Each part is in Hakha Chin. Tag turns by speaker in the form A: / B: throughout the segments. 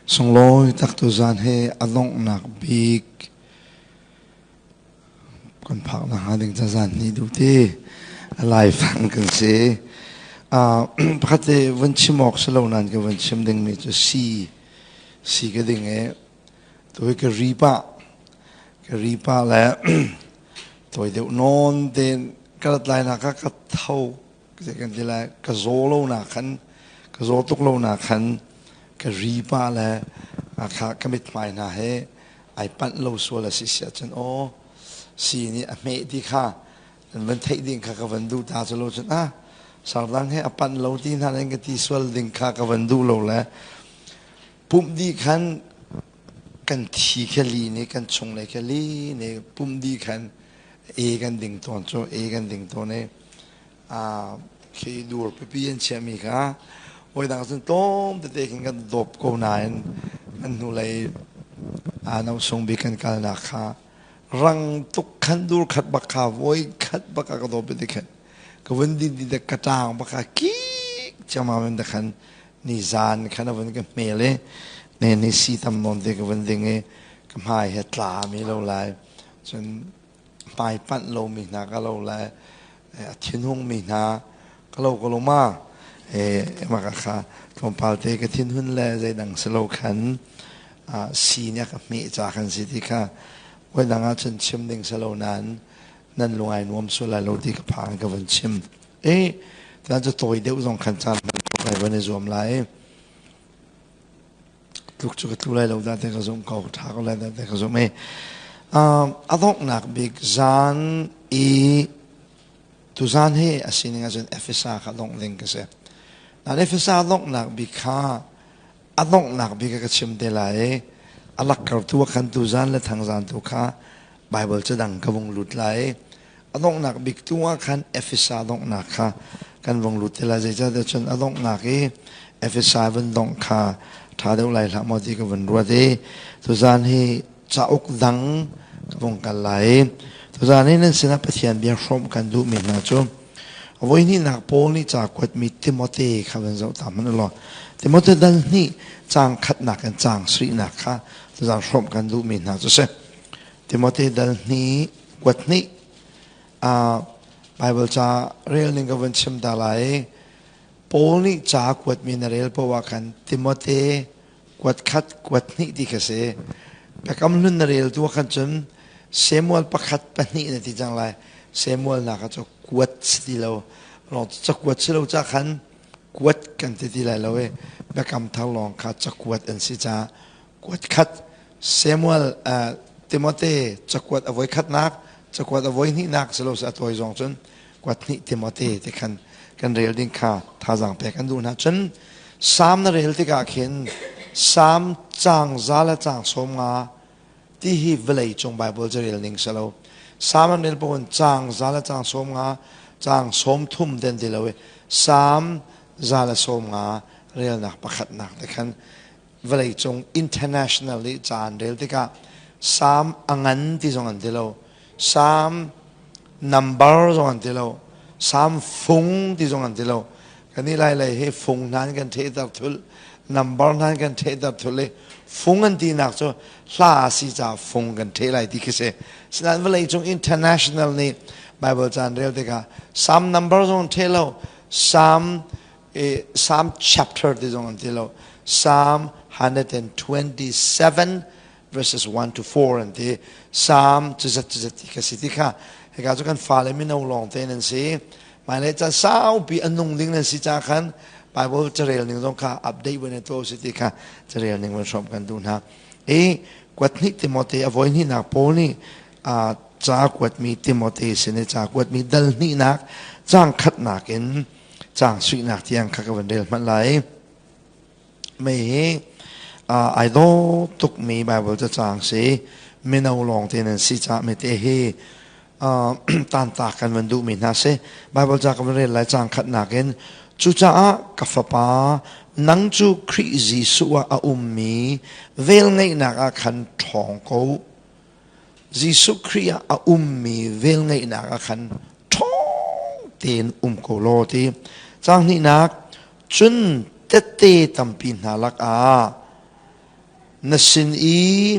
A: Sunglawi tak tuzan he a donghnak bik kan phak nakhnga ding ca zan hnih duh ti a laifang kan si. Pakhat te vun chim awk si lo nain ka vun chim dingmi cu si si ka ding i tuhi ka ri pah ka ri pah le tawi deuh nawn tein ka rat lai nak ah ka tho zei kan ti lai ka zaw lo nak khan ka zaw tuk lo nak khan ka ri pah le kha ka mithmai hna he ai panh lo sual a si si ahcun aw si nih a hmeh ti kha nan van theih ding kha ka van duh ta cu lo cun ah sardang he a panh lo ti hna nan ka ti sual ding kha ka van duh lo le pumh dih khan kan thi kha li nih kan chunglei kha li nih pumh dih khan e kan ding tawn cu e kan ding tawn i khi dur pipi an chiahmi kha voidang cun tlawm tete khin kan dawp ko nain an hnulei no sung bik kan kalnak kha rang tuk khan dur khat bak kha voi khat bak ka dawp ti khan ka vun din di ka tang bak kha kik chiamam in khan ni zan khan a vun ka hmel i ne ni si tam nawn te ka vun ding i ka hmai he tla mi lo lai cun hmai panh lomi hna ka lo le a thinhungmi hna ka lo ka lo ma mah kha tlawmpal te ka thinhun le zeidang si lo khan si nih a ka hmeh ca kan si ti kha voidang ah cun chim ding si lo nain nan lung ai nuam sual lai lo ti ka phang ka van chim e tan cu tawi deuh zong khan caan hman lai van i zuam lai Tluk cu ka tlu lai lo dah ti ka zumh ko, ṭha ko lai dah ti ka zumh i a donghnak bik zan i tuzan hi a sining ahcun Efesa kha dongh ding ka si. Nain Efesa donghnak bik kha a donghnak bik ka chim te lai i a lakkartu a khan tuzan le thangzan tu kha Bible cu dang ka vung lut lai i a donghnak bik tu ah khan Efesa donghnak kha kan vung lut te lai. Zeicahtiah cun a donghnak i Efesa vun dongh kha ṭha deuh lai hlah maw ti ka vun ruat i tuzan hi cauk dang ka vung kal lai i tuzan hi nan sinah Pathian bia hrawmh kan duhmi hna cu voi hnihnak Paul nih ca kuatmi Timote kha van zoh ta hmanh u law Timote dal hnih caang khatnak in caang sarihnak kha tuzan hrawmh kan duhmi hna cu si. Timote dal hnih kuat hnih Bible ca rel ning ka vun chim ta lai. Paul nih ca kuatmi na rel poah ah khan Timote kuat khat kuat hnih ti kha si. Biakam hlun na rel tu ah khan cun Samuel pakhat pahnih na ti cang lai. Samuel nak ah cu kuat si ti lo. Lawng cakuat si lo ca khan kuat kan ti ti lai lo i Biakam thar lawng kha cakuat an si caah kuat khat Samuel Timote cakuat a voi khatnak cakuat a voi hnihnak si lo a tawi zong cun kuat hnih Timote ti khan kan rel ding kha thazaang pek an duh hna cun Salm na rel tikah khin Salm caang za le caang 50 ti hi vawlei cung Bible ca rel ning si lo Salm an rel paoh in caang za le caang 50 caang 30 den ti lo i Salm 150 relnak pakhatnak te khan vawleicung international i ca an rel tikah Salm a ngan ti zong an ti lo Salm number zong an ti lo Salm fung ti zong an ti lo kan i lai lei hi fung hna kan thehter thul number hna kan thehter thul i fung an tinak cu hla si ca fung kan theh lai ti khi si sinain vawleicung international nih Bible caan rel tikah Salm number zong an theh lo Salm Psalm chapter ti zong an ti lo. Psalm 127 verses 1 to 4 an ti. Psalm cu zat cu zat ti ka si ti kha hika cu kan fale mino lawng te nan si. Hmailei caan saupi a nung ding nan si ca khan Bible carel ning zong kha update van to si ti kha carel ning van hrawm kan duh hna. I kuat hnih Timote a voi hnihnak Paul nih ca kuatmi Timote sin i ca kuatmi dal hnihnak caang khatnak in caang suihnak tiang kha ka van rel hmanh lai. Mei hi ai daw tukmi Bible cacang si mino lawng te nan si ca mete hi tantak kan van duhmi hna si. Bible ca ka van rel lai caang khatnak in cucaah ka fapa nang cu Khrih Jesuh ah a ummi velngeihnak ah khan ṭhawng ko. Jesuh Khrih ah a ummi velngeihnak ah khan ṭhawng tein um ko law ti. Caang hnihnak, cun tette tampi hna lakah Na sin i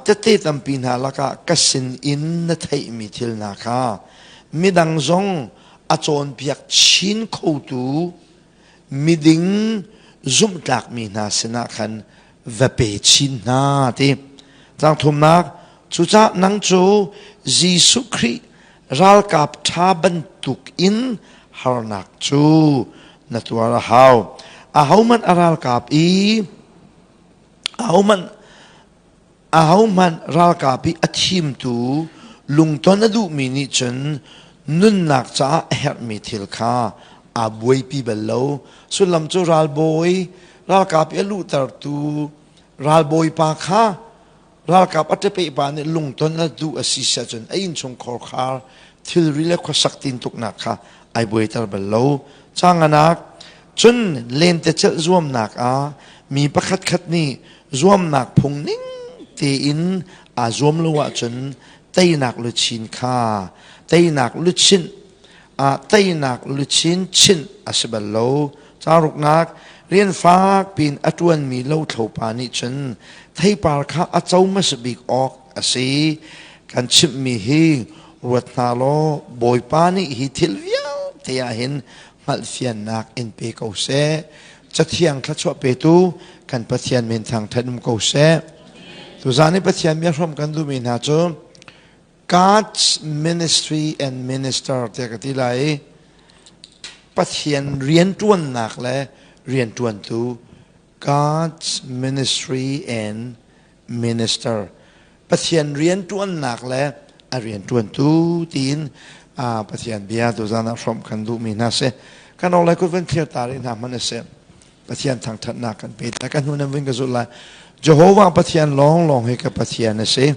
A: tette tampi hna lakah ka sin in na theihmi thil hna kha midang zong a cawnpiak chin khotu miding zumhtlakmi hna sinah khan va pe chin hna ti. Caang thumnak, cucaah nang cu Jesuh Khrih ralkap ṭha bantuk in harnak cu na tuar a hau. Ahohmanh a ralkap i ahohmanh ahohmanh ralkap i a thimtu lungton a duhmi nih cun nunnak caah a herhmi thil kha aa buaipi bal lo. Sullam cu ralbawi ralkap i a luhtertu ralbawipa kha ralkap a ṭepeh pa nih lungton a duh a si ahcun a innchungkhar khar thilri le khuasak tintuknak kha ai buaiter bal lo. Canganak cun lentecelh zuamnak ah mi pakhatkhat nih zuamnak phung ning tein aa zuam lo ahcun teinak luchin kha teinak luchin ah teinak luchin chinh a si bal lo. Caruknak rian fak piin a ṭuanmi lothlopa nih cun theipar kha a co hmasa bik awk a si. Kan chimhmi hi ruat hna law Bawipa nih hi thil vialte ah hin hngalhfiannak in pe ko seh. Cathiang thluachuah petu kan Pathian min thangṭhat um ko seh. Tuzaan i Pathian bia hrawm kan duhmi hna cu God's ministry and minister tiah ka ti lai i Pathian rianṭuannak le rianṭuantu God's ministry and minister Pathian rianṭuannak le a rianṭuantu tiin Pathian bia tuzaan ah hrawmh kan duhmi hna si. Kan orhlei kut van thlir ta rih hna hmanh a si. Pathian thangṭhatnak kan pe ta. Kan hnu nan vun ka zulh lai. Jehovah Pathian lawnglawng hi ka Pathian a si.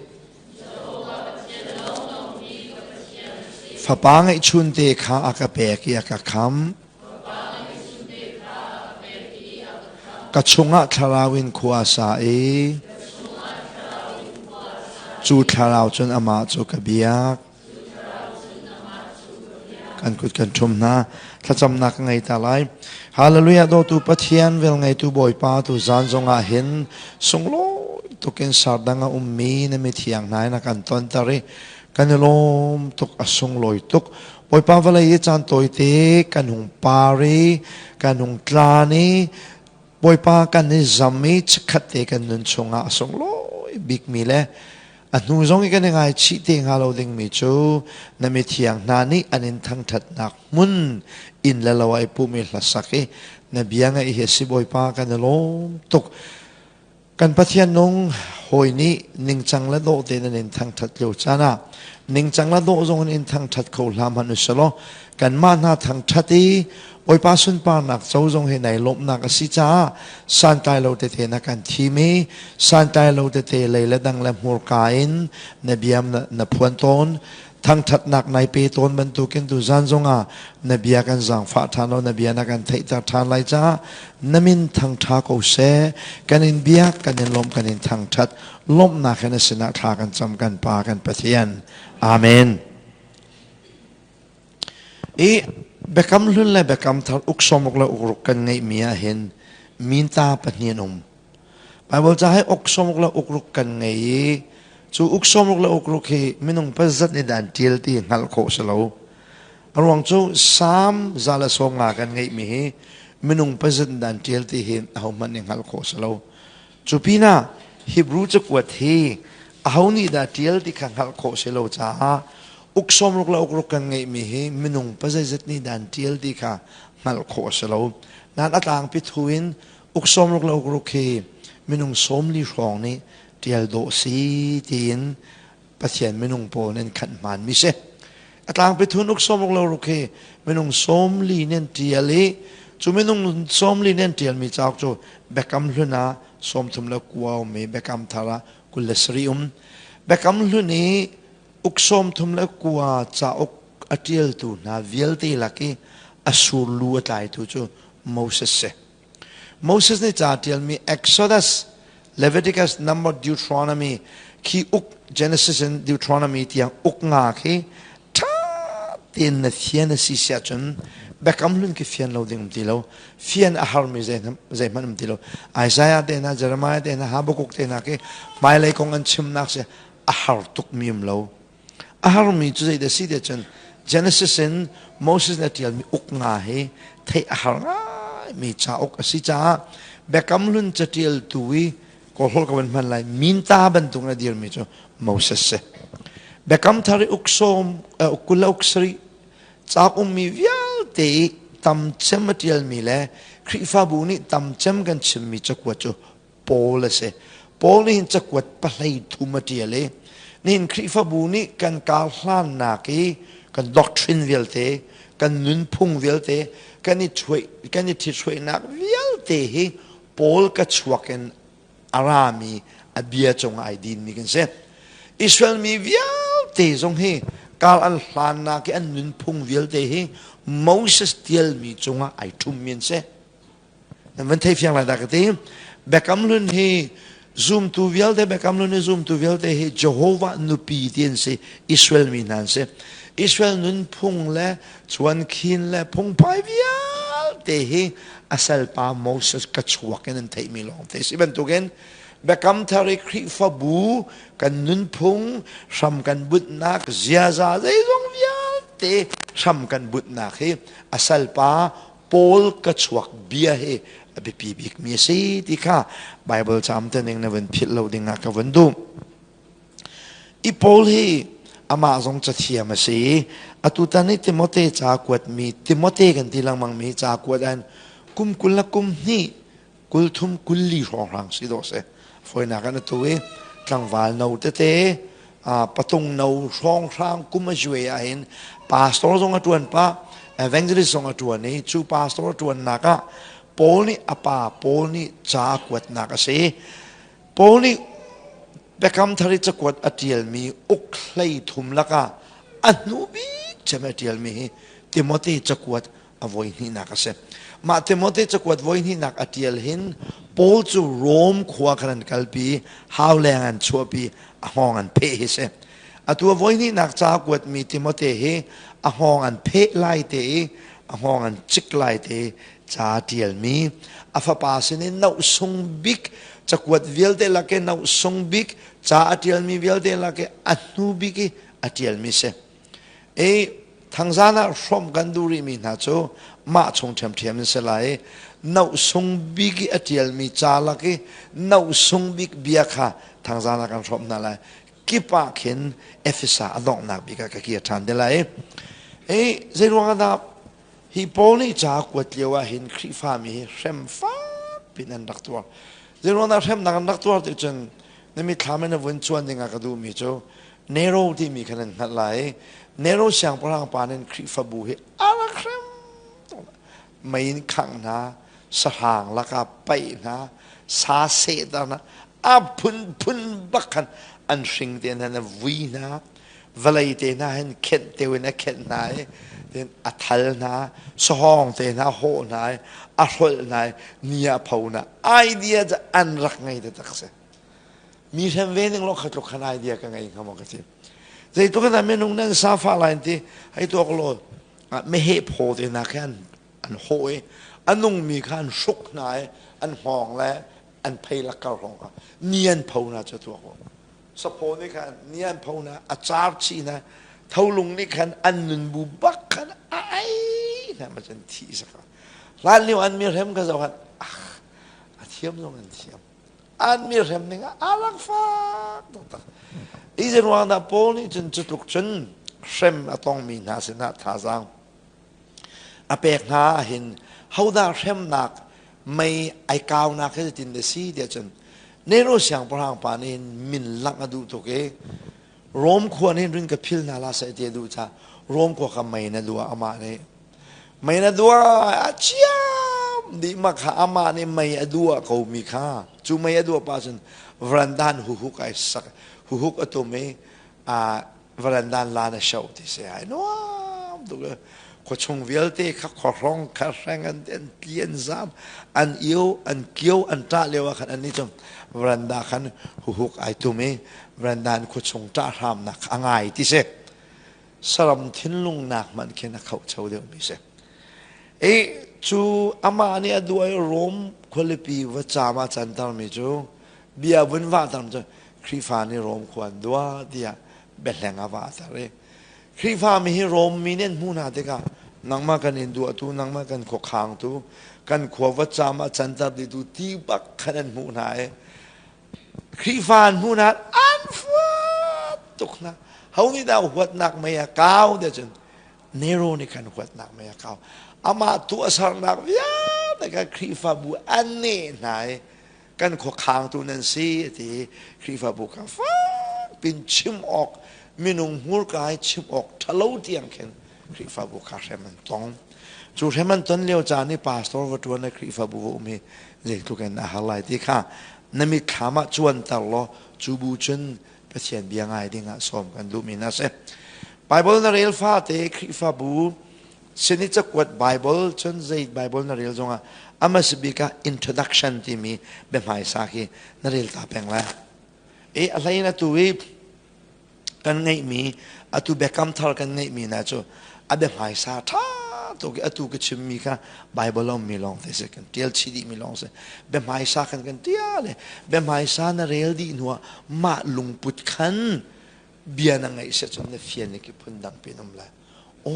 A: Fapa ngeihchunte kha a ka pek i a ka khamh. Ka chungah thlarau in khua a sa i cu thlarau cun amah cu ka biak. Kan kut kan ṭhum hna. Thlacamnak ka ngei ta lai. Hallelujah dawtu Pathian velngeitu Bawipa tu zan zongah hin sunglawi tukin sardang a ummi na mithiang hna in a kan tonter i kan i lawm tuk a sunglawi tuk. Bawipa vawlei i caan tawite kan hung par i kan hung tlan i Bawipa kan i zam i chikkhat te kan nun chungah a sunglawi bikmi le a hnu zong i kan i ngaichih te hnga lo dingmi cu na mithiang hna nih an in thangṭhatnak hmun inn le lo ai pum i hlasak i na bia ngaih hi a si Bawipa kan i lawm tuk. Kan Pathian nung hawi nih ningcang le dawh tein an in thangṭhat lio caan ah ningcang le dawh zong in in thangṭhat kho hlah hmanh usalaw kanmah hna thangṭhat i Bawipa sunparnak co zong hi nai lawmhnak a si caah santlai lo tete na kan thim i santlai lo tete lei le dang le hmurka in na biam na phuan tawn thangṭhatnak nai pe tawn bantukin tuzan zongah na bia kan zaangfah ṭhan lo na bia na kan theihter ṭhan lai caah na min thangṭha ko seh kan in biak kan in lawmh kan in thangṭhat lawmhnak he na sinah thla kan cam kan Pa kan Pathian amen i biakam hlun le biakam thar uk sawmruk le ukruk kan ngeihmi ah hin minta pahnih an um Baibal ca hi uk sawmruk le ukruk kan ngei i cu uk sawmruk le ukruk hi minung pazat nih dah an ṭial ti hngalh khawh si lo. A ruang cu Salm 150 kan ngeihmi hi minung pazat nih dah an ṭial ti hi ahohmanh nih hngalh khawh si lo. Cu pinah Hebrew cakuat hi aho nih dah ṭial ti kha hngalh khawh si lo caah uk sawmruk le ukruk kan ngeihmi hi minung pazeizat nih dah an ṭial ti kha hngalh khawh a si lo. Nain a tlangpi thu in Uk sawmruk le ukruk hi minung 40 hrawng nih ṭial dawh si tiin Pathian minung pawl nih an khanh hmaanmi si. A tlangpi thun uk sawmruk le ukruk hi minung 40 nih an ṭial i cu minung 40 nih an ṭialmi cauk cu Biakam Hlun ah 39 um i Biakam Thar ah 27 um. Biakam Hlun i uk 39 cauk a ṭialtu hna vialte lak i a surlu a tlaitu cu Moses si. Moses nih ca ṭialmi Exodus, Leviticus, Number, Deuteronomy khi uk Genesis in Deuteronomy tiang uk nga khi ṭha tein na fian a si siah cun Biakam hlun khi fian lo ding um ti lo. Fian a harmi zeihmanh um ti lo. Isaiah te hna, Jeremiah te hna, Habakkuk te hna khi hmailei kong an chimnak si a har tukmi um lo. A harmi cu zeidah si tiah cun Genesis in Moses nih a ṭialmi uk nga hi theih a har ngaimi cauk a si caah Biakam Hlun caṭialtu i kawlhawl ka van hman lai minta bantuk in a dirmi cu Moses si. Biakam Thar i uk sawm uk 20 le uk sarih cauk ummi vialte i tam cem a ṭialmi le Khrihfabu nih tam cem kan chimmi cakuat cu Paul a si. Paul nih hin cakuat pahlei thum a ṭial i nihin Khrihfabu nih kan kar hlannak i kan doctrine vialte, kan nunphung vialte, kan i ṭhuai, kan i ṭhithruainak vialte hi Paul ka chuak in a rami a bia cungah ai dinmi kan si. Israel mi vialte zong hi kar an hlannak i an nunphung vialte hi Moses tialmi cungah ai ṭhummi an si. Nan van thei fiang lai dah ka ti. Biakam hlun hi zumtu vialte Biakam hlun hi zumtu vialte hi Jehovah nupi ti an si Israel mi hna an si. Israel nunphung le chuankhin le phungphai vialte hi a salpa Moses ka chuak in an theihmi lawngte si bantukin Biakam thar i Khrihfabu kan nunphung hram kan bunhnak ziaza zeizong vialte hram kan bunhnak hi a salpa Paul ka chuak bia hi a biapi bikmi a si ti kha Bible caam te ning na vun philh lo ding ah ka vun duh. I Paul hi amah zong cathiam a si. Atutan i Timote ca kuatmi Timote kan ti lengmang mi ca kuat an kum 20 le kum hnih 30 40 hrawnghrang si dawh si. Fawinak an atu i tlangval no tete patung no hrawnghrang kum a zuai ahhin pastor zong a ṭuan pah evangelist zong a ṭuan i cu pastor a ṭuannak ah Paul nih a pa Paul nih ca a kuatnak a si. Paul nih Biakam Thar i cakuat a ṭialmi uk hlei thum lakah a hnu bik cem a ṭialmi hi Timote cakuat a voi hnihnak a si. Mah Timote cakuat voi hnihnak a ṭial hin Paul cu Rom khua khan an kalpi, hauleng an chuahpi, a hngawng an pheh hi si. Atu a voi hnihnak ca a kuatmi Timote hi a hngawng an pheh lai te i a hngawng an cik lai te i ca a ṭialmi a fapa sinin noh sung bik cakuat vialte lak i noh sung bik ca a ṭialmi vialte lak i a hnu bik i a ṭialmi si. I thangzan ah hrawmh kan duh rihmi hna cu mah chung ṭhiamṭhiam in si lai i noh sung bik i a ṭialmi ca lak i noh sung bik bia kha thangzan ah kan hrawmh hna lai. Kip ah khin Efesa a donghnak bik ah ka kir ṭhan te lai. I zeiruang ah dah hi Paul nih ca a kuat lio ah hin Khrihfami hi hrem fak in an rak tuar. Zeiruang dah hremnak an rak tuar ti cun na mitthlam in a vun cuan ding ah ka duhmi cu Nero timi khan an hngalh lai. Nero siangpahrang pa nih Khrihfabu hi a rak hrem mei in khangh hna, sahrang lakah paih hna, sa sehter hna, a phunphun bak khan an hring te hna, vui hna, vawlei te hna hin khenh teu in a khenh hna i a thal hna, sahawng te hna hawh hna i a hrolh hna i ni ah pho hna. Idea cu an rak ngei taktak si. Mi hrem ve ning law kha tluk khan idea ka ngei hnga maw ka ti. Zeitluk in dah minung nan sa fa lai ti hei tuak law meheh phaw te hna khi an an hawh i a nungmi kha an hruk hna i an hngawng le an phei lakkar hrawng kha ni an pho hna cu tuak law saphaw nih khan ni an pho hna a car chih hna tholung nih khan an nun bu bak khan a ai hna ma cun thi saka hlan lio an mi hrem ka zoh han ah a thiam zong an thiam an mi hrem ning ah a rak fak taktak i ruang dah Paul nih cun cu tluk cun hrem a tongmi hna sinah thazaang a pek hna ahhin hodah hremnak mei ai kaunak hi zeitin dah si tiah cun Nero siangpahrang pa nih min langh a duh tuk i Rom khua nih rin ka phil hna la sai ti a duh caah Rom khua kha mei na duah amah nih mei na duah a chiam dih ma kha amah nih mei a duah ko mi kha cu mei a duah pa cun varandan huhuk ai sak huhuk a tum i a varandan lan a shoh ti si ai nuam tuk khuachung vialte kha khuahrong kha hreng an an tli an zam an io an kio an ṭah lio ah khan annih cu varanda khan huhuk ai tum i varanda in khuachung ṭah hramnak a ngai ti si saram thinlung nak hmanh khin a khohcho deuhmi si. I cu amah nih a duh i Rom khualipi va caam ah cantermi cu bia vun vahter cu Khrihfa nih Rom khua an dua tiah biahleng a vahter i Khrihfa mi hi Rom mi nih an hmuh hna tikah nangmah kan in duahtu nangmah kan khuakhangtu kan khua va caam ah canter dihtu ti bak khan an hmuh hna i Khrihfa an hmuh hna an fuat tuk hna. Ho nih dah huatnak mei a kau tiah cun Nero nih khan huatnak mei a kau. Amah tuahsernak vialte kha Khrihfabu an neh hna i kan khuakhangtu nan si a ti i Khrihfabu kha fak pin chim awk minung hmurka i chim awk ṭhalo tiang khin Khrihfabu kha hrem an tong. Cu hrem an ton lio caan i pastor va ṭuan le Khrihfabu va um hi zeitluk in a har lai ti kha na mitthlam ah cuanter law cu bu cun Pathian bia ngai ding ah sawm kan duhmi na si. Bible na rel fate Khrihfabu sin i cakuat Bible cun zei Bible na rel zongah a bik ah introduction timi biahmaisa khi na rel ta peng lai. E a hlei in atu i kan ngeihmi atu biakam thar kan ngeihmi hna cu a biahmaisa ṭha tuk i atu ka chimmi kha Bible a ummi lawng te si kan ṭial chih dihmi lawng si biahmaisa khan kan ṭial i biahmaisa na rel dih hnuah mah lungput khan bia na ngaih si cun na fian i ki phun dang pin um lai aw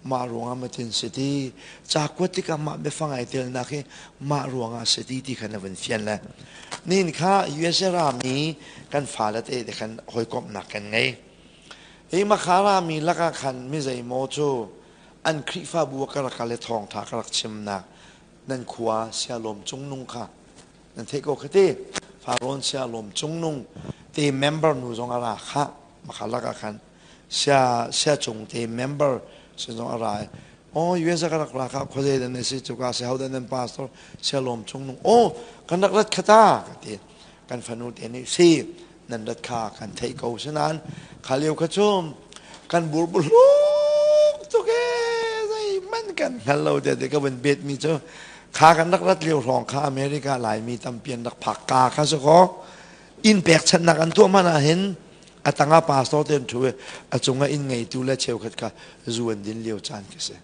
A: mah ruangah matin si ti ca kuat tikah mah biafang ai telnak hi mah ruangah si ti ti kha na vun fian le nin kha USA rami kan fale te te khan hawikomhnak kan ngei hi makha rami lakah khan mi zeimaw cu an Khrihfabu ka rak kal i thawngtha ka rak chimnak nan khua sialawm cungnung kha nan theih ko kha ti Farawn sialawm cungnung te member nu zong a ra kha makha lakah khan sia sia cung te member sin zong a ra i oh USA ka rak ra kha khuazei dan na si cuka si hodah nan pastor sia lawm chung nung oh kan rak rat khata ka ti kan fanu te nih si nan rat kha kan theih ko sinan kha lio kha cu kan burbuluk tuk e zeihmanh kan hngal lo te te ka vun bet mi cu kha kan rak rat lio hrawng kha America Laimi tampi an rak phak ka kha si ko inn pekchanhnak an tuah hmanh ah hin a tangah pastor te an ṭhu i a cungah inn ngeitu le cheukhat kha zu an din lio caan khi si.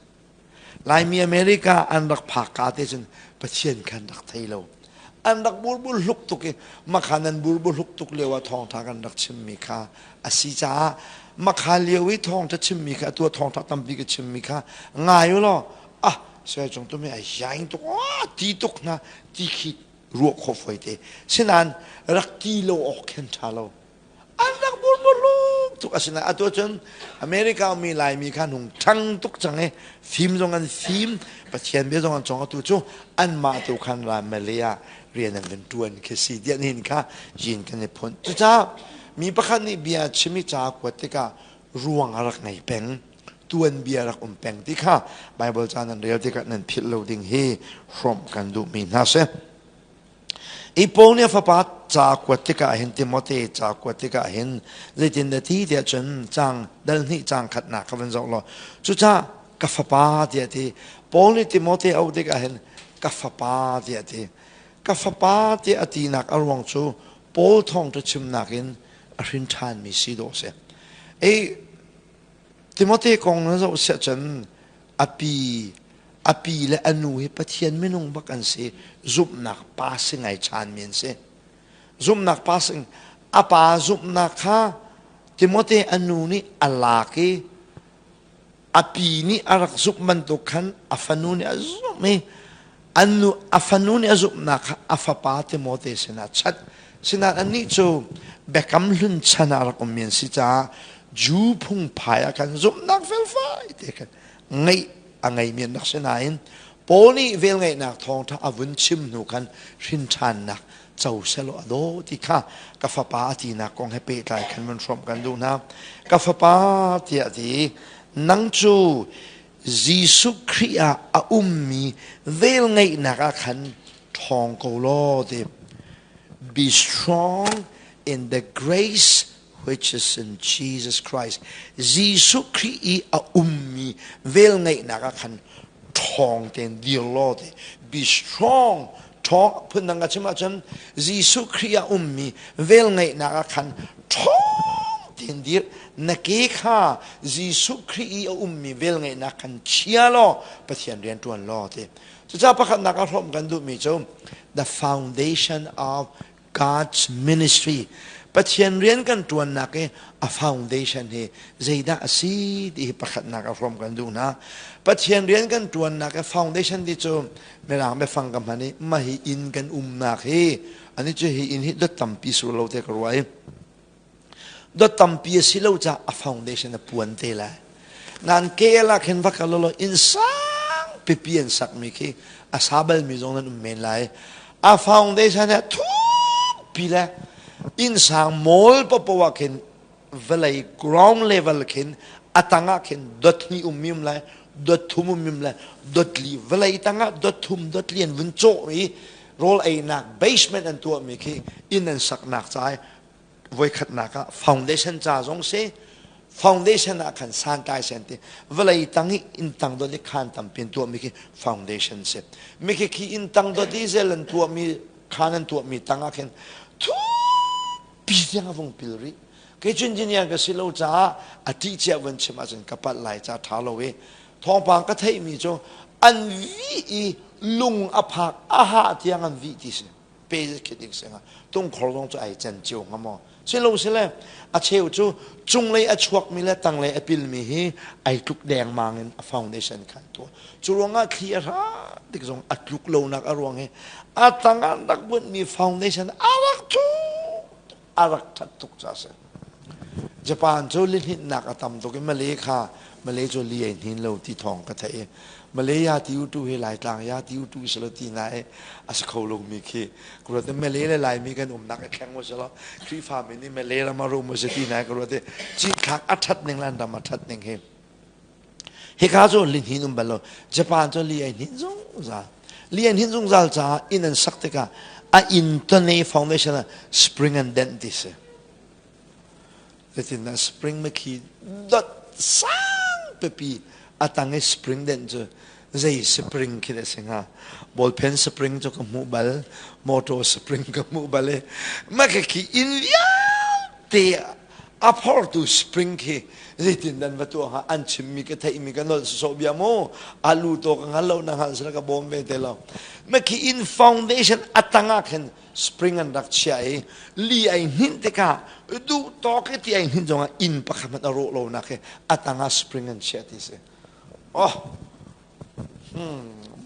A: Laimi America an rak phak ka te cun Pathian kha an rak thei lo. An rak burbul hluk tuk i makha nan burbul hluk tuk lio ah thawngṭha kan rak chimmi kha a si caah makha lio i thawngṭha chimmi kha atu ah thawngṭha tampi ka chimmi kha ngai u law ah saya cung tu mi a yaing tuk ti tuk hna ti khi ruah khawh fawi te sinain rak ti lo awk khin ṭha lo an rak burburluk tuk asinain atu cun America mi Laimi kha hung ṭhang tuk cang i fim zong an fim Pathian bia zong an cawng atu cu anmah tu khan ram Malay ah rian an van ṭuan khi si tiah nihin kha yin kan i phunh cucaah mi pakhat nih bia chim i ca kuat tikah ruang a rak ngei peng tuanbia rak um peng ti kha Bible ca nan rel tikah nan philh lo ding hi hrawmh kan duhmi hna si. I Paul nih a fapa ca kuat tikah hin Timote ca kuat tikah hin zeitin na ti tiah cun cang dal hnih cang khatnak kha van zoh law cucah ka fapa tiah ti Paul nih Timote auh tikah hin ka fapa tiah ti ka fapa tiah a tinak a ruang cu Paul thawngṭha chimnak in a hrin ṭhanmi si dawh si. Ei Timote kong na zoh siah cun a pi a pi le a nu hi Pathian minung bak an si zumhnak pa si ngai ṭhanmi an si zumhnak pa si a pa zumhnak kha Timote a nu nih a lak i a pi nih a rak zumh bantuk khan a fanu nih a zumh i an nu a fanu nih a zumhnak kha a fapa Timote sinah chat sinain annih cu biakam hlun chan ah rak ummi an si caah Jew phungphai ah khan zumhnak felfai te khan ngeih a ngeimi an rak si nain Paul nih velngeihnak thawngṭha a vun chim hnu khan hrin ṭhannak co selaw a daw ti kha ka fapa a tinak kong he pehtlai khan vun hrawmh kan duh hna. Ka fapa tiah ti nang cu Jesuh Khrih ah a ummi velngeihnak ah khan ṭhawng ko law ti. Be strong in the grace which is in Jesus Christ. Jesuh Khrih i a ummi velngeihnak ah khan ṭhawng tein dir law ti. Be strong. Ṭhawng phundang ka chim ahcun Jesuh Khrih ah ummi velngeihnak ah khan ṭhawng. tein dir. Na ke kha Jesuh Khrih i a ummi velngeihnak khan chia law Pathian rian ṭuan law ti. Cucaah pakhatnak ah hrawmh kan duhmi cu the foundation of God's ministry. Pathian rian kan ṭuannak i a foundation hi zeidah a si ti hi pakhatnak ah hrawm kan duh hna. Pathian rian kan ṭuannak i foundation ti cu mirang biafang ka hman i mah hi inn kan umnak hi ani cu hi inn hi dot tampi sur lo te ka ruah i dot tampi a si lo caah a foundation a puan te lai. Nan KL ah khin va kal law inn sang pipi an sakmi khi a sa balmi zong nan um men lai. A foundation he thukpi le inn sang mall paoh ah khin vawlei ground level khin a tang ah khin dot hnih ummi um lai, dot thum ummi um lai, dot li vawlei tang ah dot thum dot li an vun cawh i rawl einak basement an tuahmi khi inn an saknak ca voikhatnak ah foundation ca zong si foundation ah khan santlai sen ti vawlei tang i inn tang dot i khan tampi an tuahmi khi foundation si mikhi khi inn tang dot i zel an tuahmi khan an tuahmi tang ah khin thupi tiang a vung pil rih kei cu engineer ka si lo caah a ṭih cia van chim ahcun ka palh lai ca ṭha lo i thawngpang ka theihmi cu an vih i lung a phak a hah tiang an vih ti si pe khi ding si hnga tungkhor zong cu ai cen cio hnga maw silo sile a cheu cu cunglei a chuakmi le tanglei a pilmi hi ai tluk dengmang in a foundation khan tuah cu ruangah thli a hra tik zong a tluk lonak a ruang hi a tang ah rak bunhmi foundation a rak thu a rak that tuk ca si Japan cu lihninhnak a tam tuk i Malay kha Malay cu li ai hnin lo ti thawng ka theih i Malay ya ti u tu hi Laitlang ya ti u tu si lo ti na i a si kho lomi khi ka ruat i Malay le Laimi kan umnak i thleng mu si lo Khrihfa mi nih Malay ram a rum mu si ti na ka ruat i cinthlak a ṭhat ning le an ram a ṭhat ning hi hika cu lihnin um bal lo Japan cu li ai hnin zungzal li ai hnin zungzal caah inn an sak tikah a inn tone foundation ah spring an denh ti si Zeitindah spring makhi dot sang pipi a tang i spring den cu zei spring khi dah si hnga ballpen spring cu ka hmuh bal motor spring ka hmuh bal i maka khi inn vialte a phortu spring khi zeitin dan va tuah hnga an chimmi ka theihmi ka nolh sawsawh bia mu alu to ka hngal lo na hngal sila ka bawm ve te lo makhi inn foundation a tang ah khin spring an rak chiah i li ai hninh tikah duh tawk i ti ai hninh zongah inn pakhat hmanh a rawh lo nak hi a tangah spring an chiah ti si oh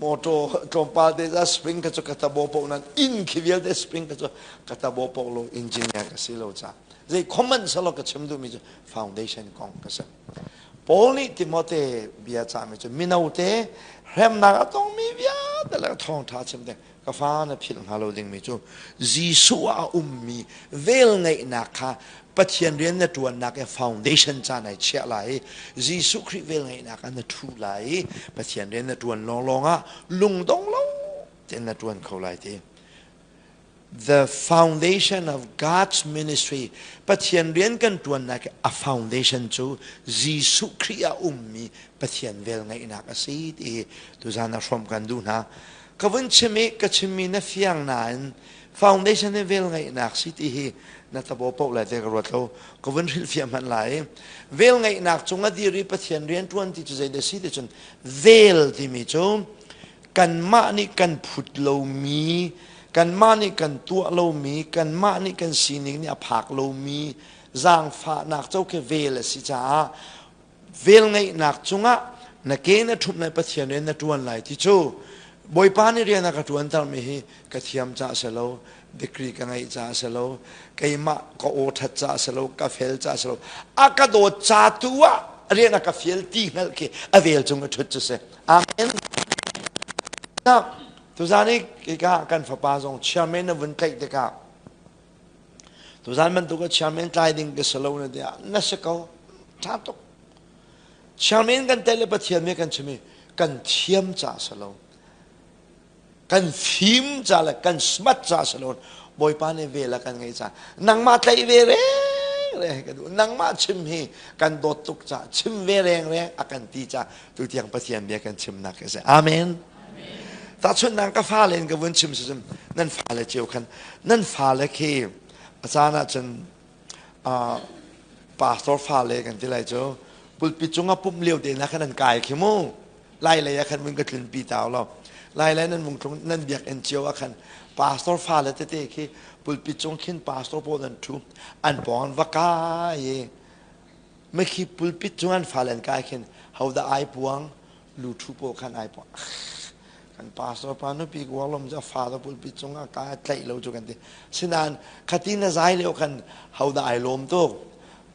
A: motor tlawmpal te za spring ka cu ka tabo po nan inn khi vialte spring ka cu ka tabo po lo engineer ka si lo ca zei common salo ka chim duhmi cu foundation kong ka si Paul nih Timote bia cahmi cu mino te hremnak a tongmi vialte le thawngṭha chim ding ka fa na philh hnga lo dingmi cu Jesuh ah a ummi velngeihnak kha Pathian rian na ṭuannak i foundation ca nai chiah lai i Jesuh Khrih velngeihnak ah na ṭhu lai i Pathian rian na ṭuan lawnglawng ah lungdong lo tein na ṭuan kho lai ti. The foundation of God's ministry Pathian rian kan ṭuannak a foundation cu Jesuh Khrih ah ummi Pathian velngeihnak a si ti tuzan ah hrawm kan duh hna. Ka vun chim i ka chimmi na fiang nain foundation hi velngeihnak si ti hi na tabo paoh lai te ka ruat lo. Ka vun hrilhfiah hmanh lai. Velngeihnak cung a dir i Pathian rian ṭuan ti cu zeidah si ti cun vel timi cu kanmah nih kan phut lomi kanmah nih kan tuah lomi kanmah nih kan sining nih a phak lomi zaangfahnak co khi vel a si caah velngeihnak cungah na ke na ṭhumh lai Pathian rian na ṭuan lai ti cu Bawipa nih rian a ka ṭuantermi hi ka thiam caah si lo degree ka ngeih caah si lo keimah ka aw ṭhat caah si lo ka fel caah si lo a ka dawt ca tu ah rian a ka fial ti hngalh khi a vel cung a ṭhut cu si Amen. Tuzan i kika kan fapa zong chairman na vun tlaih tikah tuzan bantuk a chairman tlai ding ka si lo na tiah na si ko ṭha tuk chairman kan tel le Pathian nih kan chim i kan thiam ca si lo kan fim ca le kan smart ca si lo Bawipa nih vel a kan ngeih ca nangmah tlaih ve reng reng ka duh nangmah chim hi kan dawt tuk ca chim ve reng reng a kan ti ca tutiang Pathian bia kan chimnak a si amen tahchunhnak ka fale in ka vun chim si cun nan fale cio khan nan fale khi a caan ah cun. Pastor fale kan ti lai cu pulpit cung ah pumh lio te na khan an kai khi mu. Lai lei ah khan mun ka tlunpi tau lo. Lai lei nan mung tlung nan biakinn cio ah khan pastor fale tete khi pulpit cung khin pastor pawl an ṭhu an pawng an va kai i mikhi pulpit cung an fale an kai khin hodah ai puang lu ṭhu pawl khan ai puang kan pastor pa nupi guarlom cu a fa da pulpit cung ah kai tlaih lo cu kan ti sinain khati na zai lio khan hodah ai lawm tuk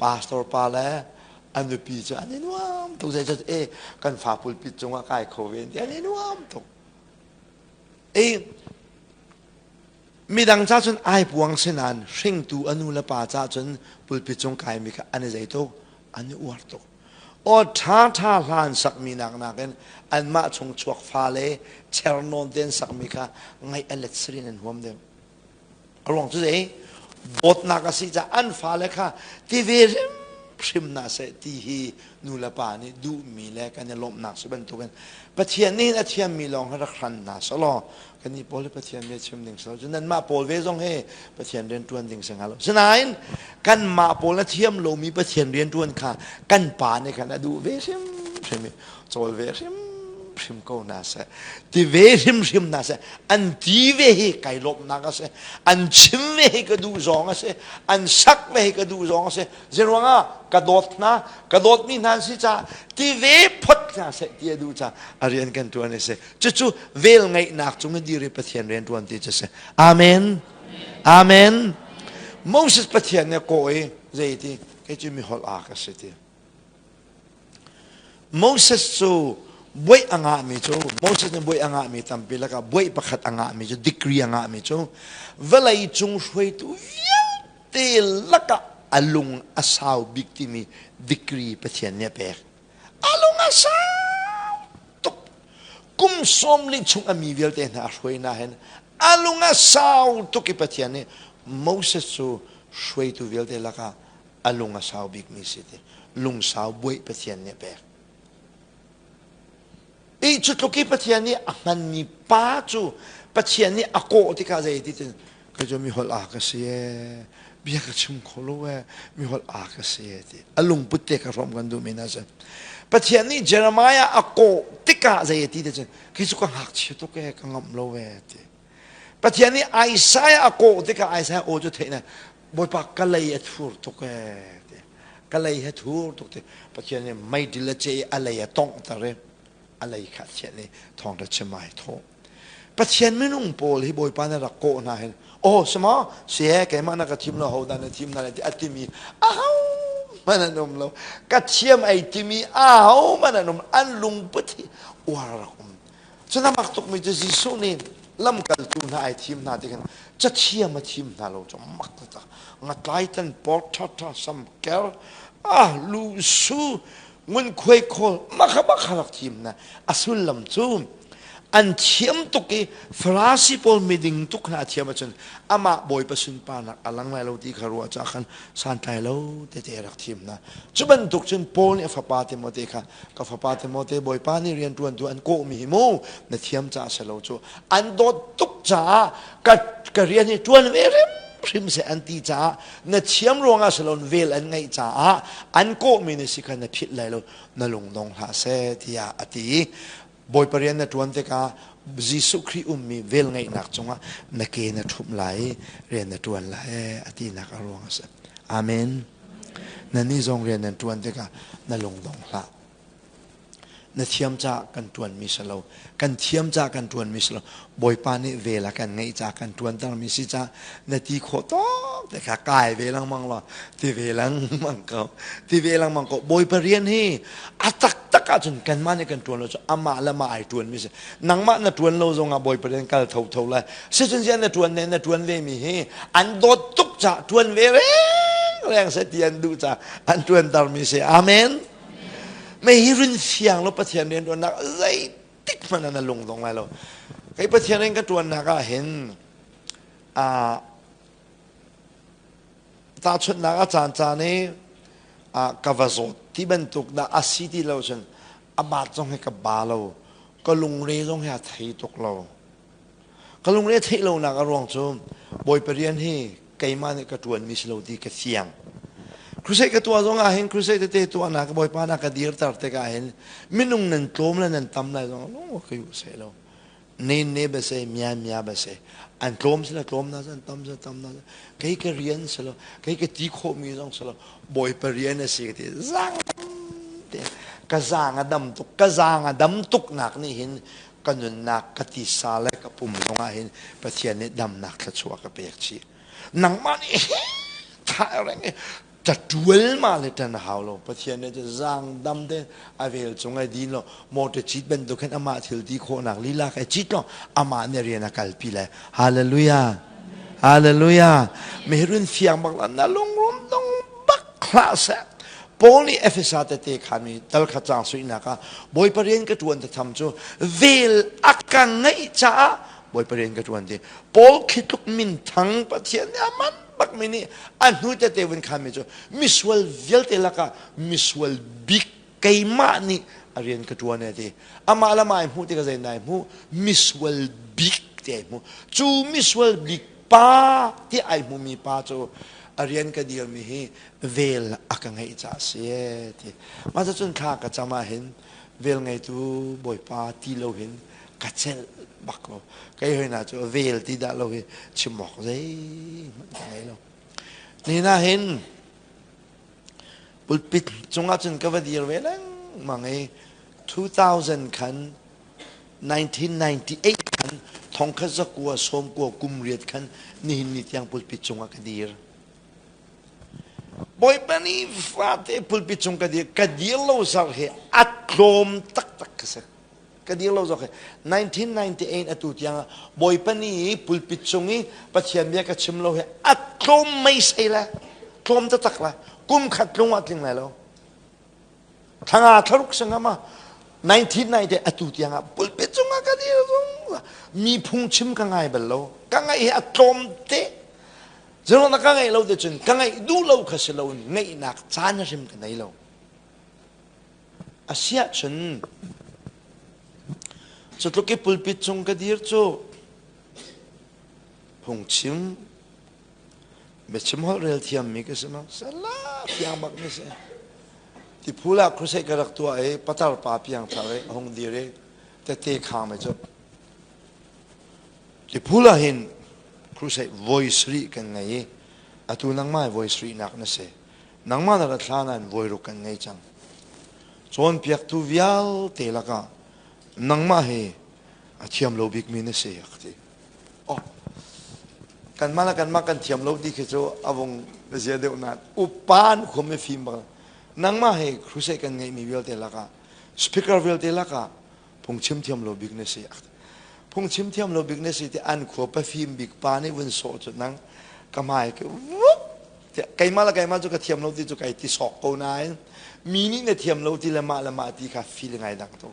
A: pastor pa le a nupi cu an i nuam tuk zei e kan fa pulpit cungah kai kho ve ti an i nuam tuk e midang ca cun ai puang sinain hringtu a nu le pa ca cun pulpit cung kai mi kha an i zei tuk an i uar tuk aw ṭha ṭha hlan sakmi nak nakin anmah chung chuak fa le chernawn ten sakmi kha ngaih a let sirin an huam deuh A ruang cu zei? Dawtnak a si caah an fale kha ti ve hrimhrim hna seh ti hi nu le pa nih duhmi le kan i lawmhnak si bantukin Pathian nih a thiammi lawng hi rak hran hna selaw kannih pawl hi Pathian bia chim ding si lo. Cun nanmah pawl ve zong hi Pathian rian ṭuan ding si hnga lo. Sinain kanmah pawl a thiam lomi Pathian rian ṭuan kha kan pa nih khan a duh ve hrimhrim i cawl ve hrimhrim ko hna seh ti ve hrimhrim hna seh an ti ve hi kai lawmhnak a si an chim ve hi ka duh zawng a si an sak ve hi ka duh zawng a si zeiruangah ka dawt hna ka dawtmi hna an si caah ti ve phot hna seh ti a duh caah a rian kan ṭuan a si cucu vel ngeihnak cung in dir i Pathian rian ṭuan ti cu si amen amen Moses Pathian nih a kawh i zei ti kei cu mi holh aa ka si ti Moses cu buaih a ngahmi cu Moses nih buaih a ngahmi tampi lakah buaih pakhat a ngahmi cu degree a ngahmi cu vawlei cung hruaitu vialte lakah a lung a sau bik timi degree Pathian nih a pek. A lung a sau tuk. Kum 40 chung a mi vialte hna a hruai na hin a lung a sau tuk i Pathian nih Moses cu hruaitu vialte lakah a lung a sau bikmi si ti lungsau buaih Pathian nih a pek. I cu tluk i Pathian nih a hmanmi pa cu Pathian nih a kawh tikah zei ti cun kei cu mi holh aa ka si ee bia ka chim kho lo ee mi holh aa ka si ee ti a lungput te ka hrawm kan duhmi na si Pathian nih Jeremiah a kawh tikah zei ti te cun kei cu ka ngakchia tuk ee ka ngamh lo ee ti Pathian nih Isaiah a kawh tikah Isaiah aw cu theih na Bawipa ka lei a thur tuk ee ti. Ka lei he thur tuk ti. Pathian nih meidil a ce i a lei a tonghter i a lei kha thian i thawngṭha chim ai thawh. Pathian minung pawl hi Bawipa nih rak kawh hna hin oh sima si he keimah na ka thim lo ho dah na thim na ti a timi aho hmanh an um lo ka thiam ai timi aho hmanh an um an lungput hi uar rak um Cun a mak tukmi cu Jesuh nih lamkaltu hna ai thim hna ti khan cathiam a thim hna lo cu mak taktak. Ngatlai tan por ṭhaṭha samker ah lu su ngunkhuai khawl makha makha rak thim hna. A sullam cu an thiam tuk i Farasi pawl miding tuk hna a thiam ahcun amah Bawipa sunparnak a lang lai lo ti kha ruah caah khan santlai lo tete a rak thim hna. Cu bantuk cun Paul nih a fapa Timote kha ka fapa Timote Bawipa nih rianṭuantu an kawhmi hi mu na thiam caah si lo cu an dawt tuk caah ka, ka rian hi ṭuan ve hrimhrim seh an ti caah na thiam ruangah si loin vel an ngeih caah an kawhmi na si kha na philh lai lo na lung dong hlah seh tiah a ti Bawipa rian na ṭuan tikah Jesuh Khrih ummi vel ngeihnak cungah na ke na ṭhumh lai i rian na ṭuan lai a tinak a ruang a si. Amen. Nannih zong rian nan ṭuan tikah na lungdong hlah. Na thiam caah kan ṭuanmi si lo. Kan thiam caah kan ṭuanmi si lo. Bawipa nih vel a kan ngeih caah kan ṭuantermi si caah na ti khawh tawk te kha kai ve lengmang law ti ve lengmang ko. Ti ve lengmang ko. Bawipa rian hi a taktak ahcun kanmah nih kan ṭuan lo cu amah le mah ai ṭuanmi si. Nangmah na ṭuan lo zongah Bawipa rian kal thotho lai. Sicun ziah na ṭuan ne na ṭuan ve mi hi an dawt tuk caah ṭuan ve reng reng seh ti an duh caah an ṭuantermi si. Amen. Mei hi run fiang lo Pathian rian ṭuannak zeitik hmanh ah na lung dong lai lo. Kei Pathian rian ka ṭuannak ah hin tahchunhnak a caan caan i ka va zawt ti bantuk dah a si ti lo cun a baat zong hi ka ba lo ka lungre zong hi a thei tuk lo ka lungre theih lonak a ruang cu Bawipa rian hi keimah nih ka ṭuanmi si lo ti ka fiang. Crusade ka tuah zong ah hin crusade tete tuahnak Bawipa na ka dirter tikah hin minung nan tlawm le nan tam lai zong lung ka yu seh lo. Ne ne ba se mia mia ba se an tlawm sila tlawm na an tam sila tam na kei ka rian silo kei ka ti khawh mi zong silo Bawipa rian a si ka ti zang te ka zaang a dam tuk ka zaang a dam tuk nak nih hin ka nunnak ka tisa le ka pum zong ah hin Pathian nih damnak thluachuah ka pek chih nangmah nih tha reng i ṭatual ma le ṭan hau lo Pathian nih cu zaang dam te a vel cung ai din lo motor cit bantuk hin amah thil ti khawhnak lila kai cit lo amah nih rian a kalpi lai hallelujah hallelujah mehrin fiang bak la na lungrum dong bak hlah seh Paul nih Efesa tete khan tal kha cang suinak ah Bawipa rian ka ṭuan ta tham cu vel a ka ngeih caah Bawipa rian ka ṭuan ti Paul khi tluk minthang Pathian nih a man bak mi nih a hnu tete vun khan mi cu misual vialte lakah misual bik keimah nih a rian ka ṭuan e ti amah le amah ai hmuh tikah zei nai hmuh misual bik ti ai hmuh cu misual bik pa ti ai hmumi pa cu a rian ka dirmi hi vel a ka ngeih caah si e ti mah cun thla ka cam ah hin vel ngeitu bawipa ti lo hin ka celh bak lo kei hoi na cu vel ti dah lo hi chim awk zeihmanh ka ngei lo ni na hin pulpit cungah cun ka va dir ve lengmang i 2000 khan 1998 khan thongkhat zakua sawmkua kum riat khan nihin ni tiang pulpit cungah ka dir Bawipa nih fate pulpit cung ka dir ka dir lo zarh hi a tlawm taktak ka si ka dir lo zawk 1998 atu tiang Bawipa nih pulpit cung i Pathian bia ka chim lo hi a tlawm meisei le tlawm taktak la kum khat tlung ah tling lai lo thlanga thlaruk sanga ma 1990 atu tiang ah pulpit cung ah ka dir zung mi phung chim ka ngai bal lo ka ngaih hi a tlawm te Zeruang na ka ngaih lo te cun ka ngaih duh lo kha si lo ngaihnak caan hrim ka nei lo Asiahcun cutluk i pulpit cung ka dir cu phungchim biachim holh rel thiammi ka si ma sala piang bak mi si tiphul ah crusade ka rak tuah i patar pa piang thar i a hung dir i tete khang me cu tiphul ah hin crusade voi sarih kan ngei i atu nangmah voi sarih nak na si Nangmah na rat hlan ah voiruk kan ngei cang. Cawnpiaktu vialte lakah nangmah hi a thiam lo bikmi na si a ka ti. Oh, kanmah le kanmah kan thiam lo ti khi cu a vung zia deuh nain upa an khum i fim bak. Nangmah hi crusade kan ngeihmi vialte lakah speaker vialte lakah phungchim thiam lo bik na si. Phungchim thiam lo bik na si ti an khua pafim bik pa nih vun sawh cu nang ka hmai ke vup keimah le keimah cu ka thiam lo ti cu kai ti sawk ko nain mi nih na thiam lo ti le mah le mah ti kha feel ngai dang to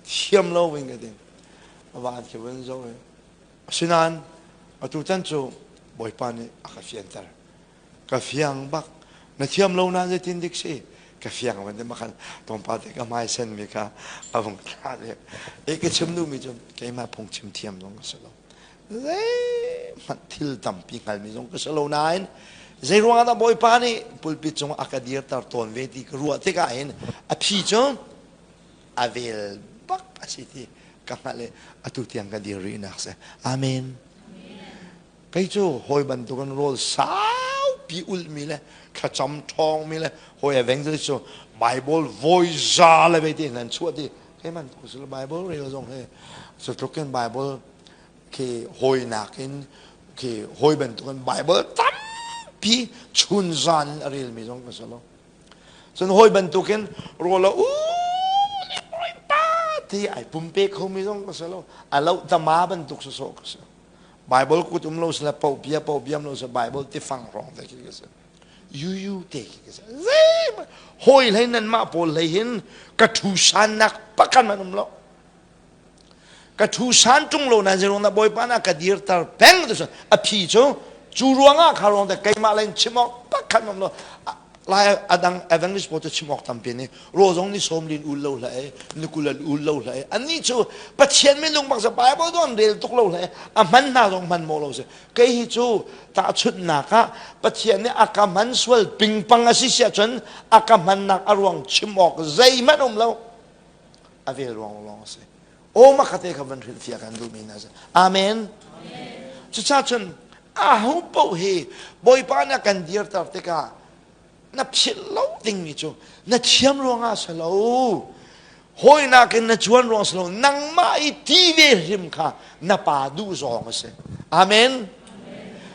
A: thiam lo in ka ding van khi vun zo asinain atu tan cu bawipa nih a ka fianter ka fiang bak na thiam lo na zeitin dik si ka fiang van te makhan tawmpa te ka hmai sen mi kha a vung thla le e ka chim duhmi cu keimah phung chim thiam zong ka si lo zeihmanh thil tampi hngalmi zong ka si lo nain zei ruangah dah Bawipa nih pulpit cung a ka dirter tawn ve ti ka ruah tikah hin a phi cu a vel bak a si ti ka hngalh i atu tiang ka dir rihnak si amen kei cu hawi bantukin rawl saupi ulhmi le thlacam ṭhawngmi le hawi evangelist cu Bible voi za le ve ti nan chuah ti kei man tuk si Bible rel zong hi cu tluk in Bible khi hawi nakin khi hawi bantukin Bible tampi chun zan in a relmi zong ka si lo cun hawi bantukin rawl a u pa ti ai pumpe khomi zong ka si lo a loh tama bantuk sawsawh ka si Bible kut um lo sila poh bia poh biam lo sila Bible ti fang rong te khi ka si yuyu te khi ka si zei hawi hlei nan mah pawl hlei hin ka thu sannak pakan man um lo ka thu san tung lo nan zirung na bawipa na ka dirter peng tu a phi cu cu ruangah kha ruang te keimah len chim awk pakhat um lo. Lai adang evangelist pawl cu chim awk tampi nih raw zong ni sawm lin ul lo hlah e ni kul an ul lo hlah e annih cu Pathian minung bak sa Bible zong an rel tuk lo hlah e a hman hna zong hman maw lo si kei hi cu tahchunhnak ah Pathian nih a ka hman sual pingpang a si siah cun a ka hmannak a ruang chim awk zeihmanh um lo a vel ruang lawng a si aw makate kha van hrilhfiah kan duhmi hna si amen cucaah cun aho paoh hi Bawipa nih a kan dirter tikah na philh lo dingmi cu na thiam ruangah si lo hawi nakin na cuan ruang si lo nangmah i ti ve hrim kha na pa duh zawng a si amen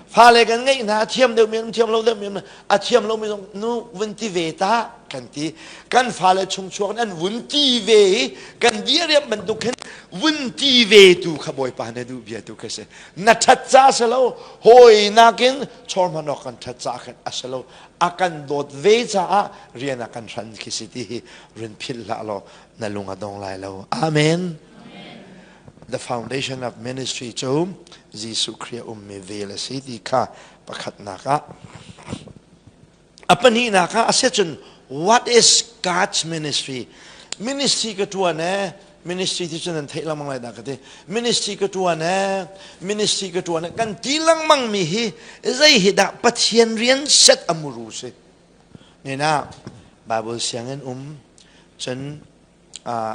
A: fale kan ngeih hna a thiam deuh mi thiam lo deuh mi a thiam lo mi zong nu vun ti ve ta kan ti kan fale chungchuak an vun ti ve i kan diriam bantuk khin vun ti ve tu kha bawipa na duh bia tu kha si na ṭhat ca si lo hawi nakin chawr hman awk kan ṭhat ca khan a si lo a kan dawt ve caah rian a kan hran khi si ti hi rin philh hlah law na lung a dong lai lo amen the foundation of ministry cu Jesuh Khrih a ummi vel a si ti kha pakhatnak ah A pahnihnak ah a si cun what is God's ministry? Ministry ka ṭuan ee, ministry ti cun nan theih lengmang lai dah ka ti. Ministry ka ṭuan ee, ministry ka ṭuan ee, kan ti lengmang mi hi zei hi dah Pathian rian set a muru si. Nena Bible sianginn um cun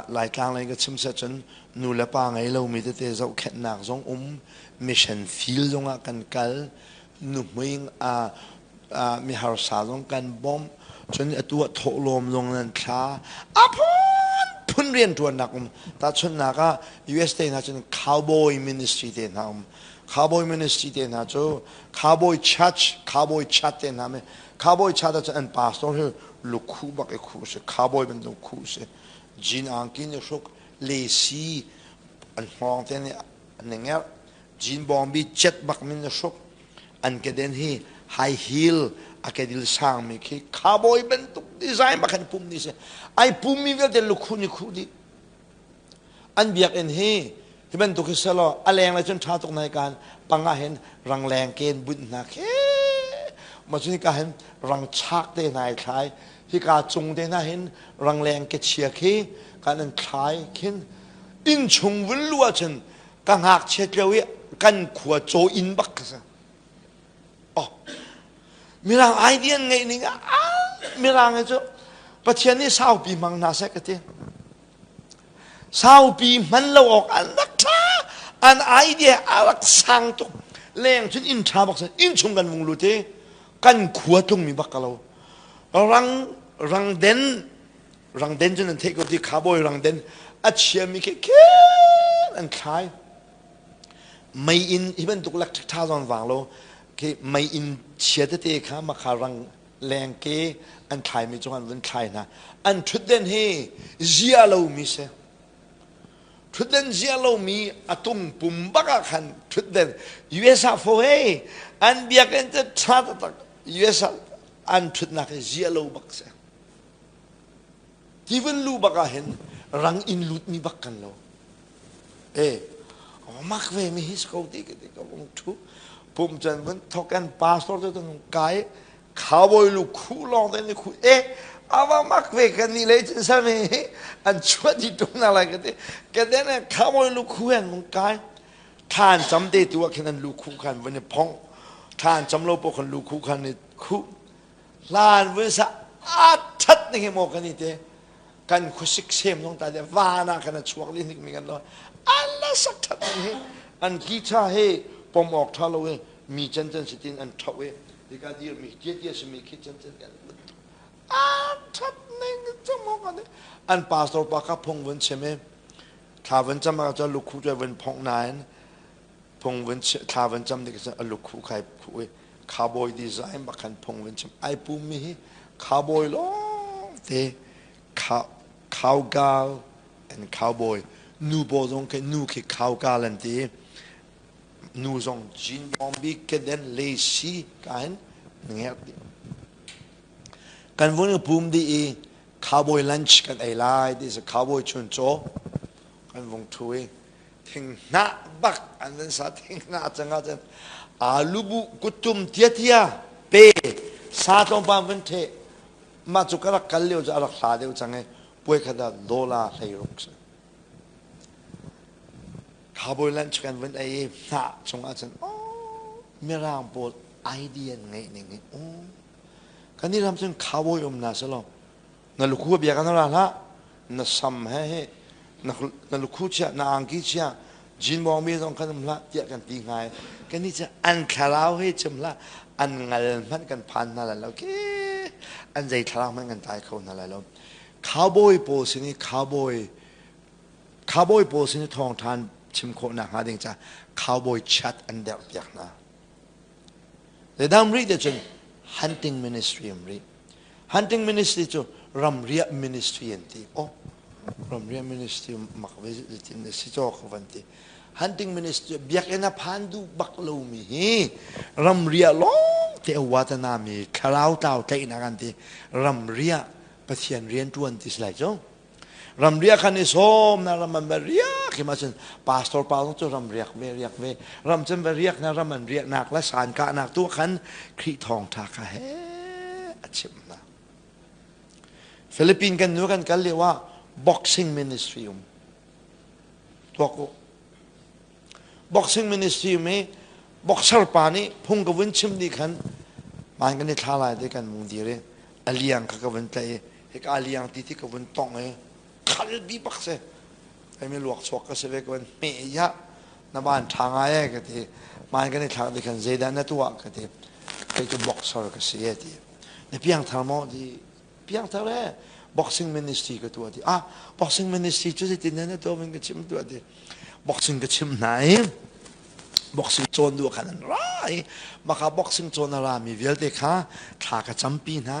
A: Laitlang lei ka chim seh cun nu le pa ngei lomi tete zohkhenhnak zong um mission field zongah kan kal nuhmui miharsa zong kan bawmh cun atu ah thawhlawm zong nan thla a phunphun rianṭuannak um tahchunhnak ah US te hna cun cowboy ministry te hna um cowboy ministry te hna cu cowboy church cowboy church te hna cowboy church ah cun an pastor hi lukhuh bak i khuh si cowboy bantuk khuh si jean angki nih hruk lesi an hngawng te nih an i ngerh jean bawngbi cet bak min i hruk an keden hi high heel a kedil sang mi khi cowboy bantuk design bak an pum ni si ai pum mi vialte lukhuh ni khuh dih An biakinn hi hi bantuk hi selaw a leng le cun ṭha tuk nai kan pang ah hin rangleng ken bunh hna khi ma cun hika hin rang chak te hna i thlai hika cung te hna hin rangleng ke chia khi kan an thlai khin inn chung vun lu ahcun ka ngakchiat lio i kan khua caw inn bak kha si Oh, Mirang idea an ngeih ning ah Mirang hi cu Pathian nih saupi hmang hna seh ka ti. Saupi hman lo awk an rak ṭha. An idea a rak sang tuk. Leng cun inn ṭha bak inn chung kan vung lut i kan khua tlungmi bak ka lo. Rang rang den rang den cun an theih ko ti khabawi rang den a chiami khi khin an thlai. Mei inn hi bantuk electric ṭha zong vang lo khi mei inn chia tete kha makha rang lengke an thlaimi cung an vun thlai hna an ṭhutden hi zia lomi si ṭhutden zia lomi a tung pum bak ah khan ṭhutden US ah fo hei an biakinn cu ṭha taktak US ah an ṭhutnak hi zia lo bak si Ti vun lu bak ah hin rang in lutmi bak kan lo. E, mak ve mi hi ko ti ka ti ka vung thu. Pum chan vun thok an pastor te tung kai cowboy lu khu long te ni khu e awa mak ve kan ni le chin sa mi an chuat di tung na lai ka ti ka den cowboy lu khu an vung kai thlan cham te tu ah khin an lu khu khan vun i phong thlan cham lo po khan lu khu khan ni khu Hlan vun sa a ṭhat ning hi maw kan i te kan khuasik sem zong ta de van ah khan a chuak dih nik mi kan lo ala sak ṭhat ning hi an ki ṭha hi pom awk ṭha lo i mi can can si tin an ṭho i hika dir mi tia tia si mi khi can can kan a ṭhat ning cu maw kan an pastor pa kha phung vun chim i thla vun cam ah cun lukhu cu vun phongh nain phung vun thla vun cam dik a lukhu khai khu i cowboy design bak khan phung vun chim ai pum mi hi cowboy lawng te cowgirl and cowboy nu bo zong khi nu khi cowgirl an ti nu zong jean bawngbi keden lacy kain ngek di kan vun pum di i cowboy lunch kan ei lai ti is cowboy chun chaw kan vung thu i thinghnah bak an van sa thinghnah cang ah cun alu bu kuttum tiatia pe sa tlawmpal van theh. Mah cu ka rak kal lio cu a rak hla deuh cang i puai khat ah dollar 16 si. Cowboy lunch kan vun ei i hnah cungah cun oh mirang pawl idea an ngeih ning hi oh kan i ram cun cowboy um na selaw na lukhu bia kan ra hlah na sam he he na lukhu chia na angki chia jin bong mi zong kan um hlah tiah kan ti hnga kan ni cu an thlarau he chim hlah an ngal hmanh kan phan hna lai lo ke an zei thlarau hmanh kan tlai kho hna lai lo cowboy pawl sin i cowboy cowboy pawl sin i thawngṭhan chim khawh nak hnga ding ca cowboy chat an derh piak hna Zeidang rih te cun hunting ministry um rih. Hunting ministry cu ramriah ministry an ti. Oh, ramriah ministry mak ve zeitin na si caw ka van ti. Hunting ministry biakinn a phan duh bak lomi hi ramriah lawng te a watana mi thlarau tlau tlaihnak an ti. Ramriah Pathian rian tuan ti si lai cu. Ramriak khan i sawm na ram an va riak hi ma cun pastor pa zong cu ram riak ve riak ve ram cun va riak na ram an riak nak le san kah nak tu khan Khrih thawngtha kha he a chim hna. Philippine kan nu kan kal lio ah boxing ministry um tuak u boxing ministry um i boxer pa nih phung ka vun chim dih khan man kan i thla lai te kan mung dir i a liang kha ka vun tlaih i hika liang ti ti ka vun tongh i khal bi bak si ai mi luak chuak ka si ve ka vun hme ya na ban tha ngai e ka ti man kan i thlak ti khan zeidah na tuah ka ti kei cu boxer ka si e ti na piang thar maw ti piang thar e boxing ministry ka tuah ti ah boxing ministry cu zeitin na tuah ka chim tuah ti boxing ka chim hna i boxing cawn duh khan an ra i maka boxing cawn a rami vialte kha thla ka campi hna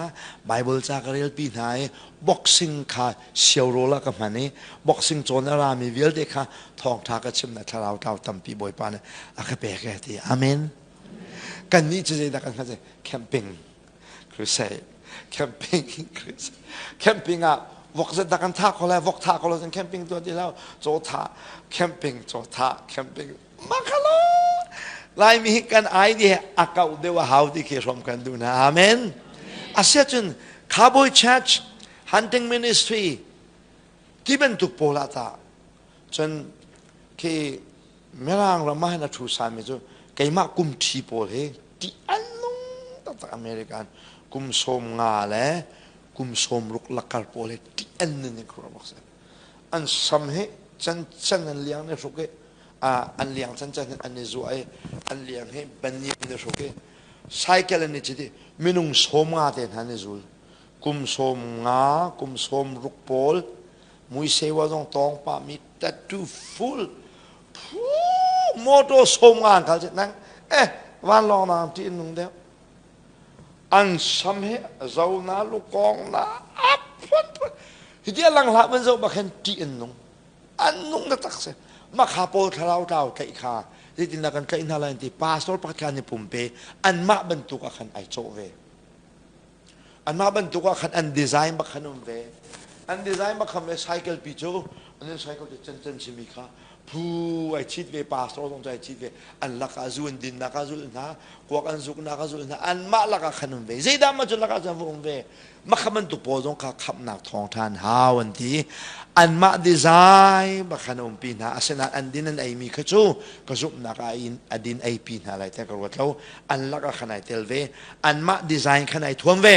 A: Bible ca ka relpi hna i boxing kha siaurawl ah ka hman i boxing cawn a rami vialte kha thawngtha ka chim na thlarau tlau tampi Bawipa nih a ka pek e ti amen kannih cu zeidah kan hngalh camping crusade camping crusade camping ah vok zat dah kan thah ko lai vok thah ko lo cun camping tuah ti lo caw thah camping caw thah camping makhalo laimi hi kan idea a kau deuh a hau ti khi hrom kan duh na amen asia cun cowboy church hunting ministry ti bantuk pawl ah ta cun khi Mirang ram ah hin a ṭhu sami cu keimah kum ṭhi pawl hi ṭih an nung taktak American kum 50 le kum 60 lakar pawl hi ṭih an nun in khuaruah bak si. An sam hi can can an liang ni hruk i an liang can can an i zuah i an liang hi banyan ni hruk i cycle an i cit i minung 50 te hna an i zul. Kum 50, kum 60 pawl muisewa zong tawng pah mi tattoo full phu motor som nga khal che nang eh vanlawng nang ti nung deuh an sam he zo na lu kong na ap phun phun hi dia lang hlah man zo ba khen ti an nung an nung na tak se makha pawl thlarau tlau tlaih kha zeitin la kan tlaih hna lai ti pastor pakhat kha ni pumpe an mah bantuk ah khan ai cawh ve Anmah bantuk ah khan an design bak khan um ve. An design bak khan ve cycle pi cu an cycle cu can can simi kha phu ai chit ve pastor zong cu ai chit ve an lakah zu an din nak ah zul hna kuak an zuk nak ah zul hna anmah lakah khan um ve zeidah ma cu lakah cun um ve makha bantuk pawl zong kha khamnak thawng ṭhan hau an ti anmah design bak khan um pi hna asinain an din an ei mi kha cu ka zumhnak ah a din ei pi hna lai tiah ka ruat lo an lakah khan ai tel ve anmah design khan ai thuam ve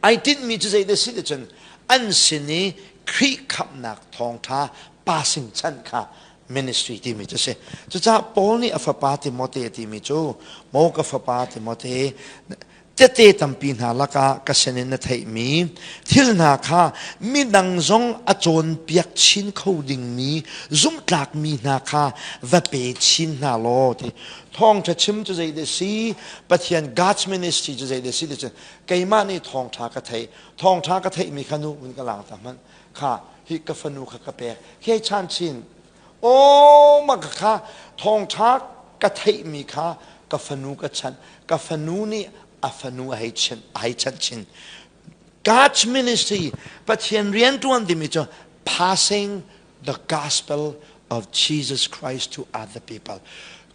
A: ai tinhmi cu zei si ti cun an sin i Khrih khamhnak thawngṭha passing chan kha ministry timi cu si cucaah Paul nih a fapa Timote timi cu maw ka fapa Timote tete tampi hna lakah ka sinin na theihmi thil hna kha midang zong a cawnpiak chin kho dingmi zumhtlakmi hna kha va pe chin hna law ti thawngṭha chim cu zei dah si Pathian God's ministry cu zei dah si ti cun keimah nih thawngṭha ka theih thawngṭha ka theihmi kha nu vun ka lang ta hmanh kha hi ka fanu kha ka pek khi chan chin aw ma kha thawngṭha ka theihmi kha ka fanu ka chanh ka fanu nih a fanu a hei chanh a hei chanh chin God's ministry Pathian rianṭuan timi cu passing the gospel of Jesus Christ to other people.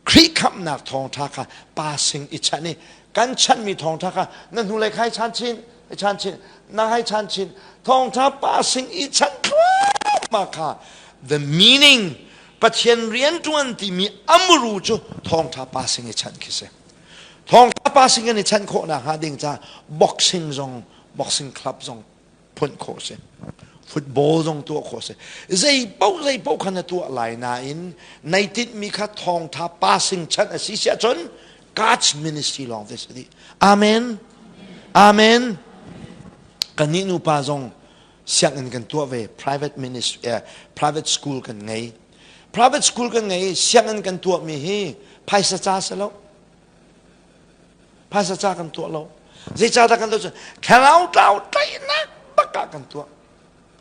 A: Khrih khamhnak thawngṭha kha passing i chanh i kan chanhmi thawngṭha kha na hnulei khai chan chin. I chan chin. Na hai chan chin. Thawngṭha passing i chan thluahmah kha the meaning Pathian rianṭuan timi amuru cu thawngṭha passing i chan khi si. Thawngṭha passing in i chan khawhnak hnga ding ca boxing zong boxing club zong phunh khawh si. Football zong tuah khawh si. Zei paoh zei paoh kha na tuah lai nain nai tinhmi kha thawngṭha passing chan a si siah cun God's ministry lawng te si dih. Amen. Amen. Kannih nupa zong sianginn kan tuah ve private ministry eh, private school kan ngei. Private school kan ngei sianginn kan tuahmi hi phaisa ca si lo. Phaisa ca kan tuah lo. Zeicahdah kan tuah cu thlarau tlau tlaihnak bak ah kan tuah.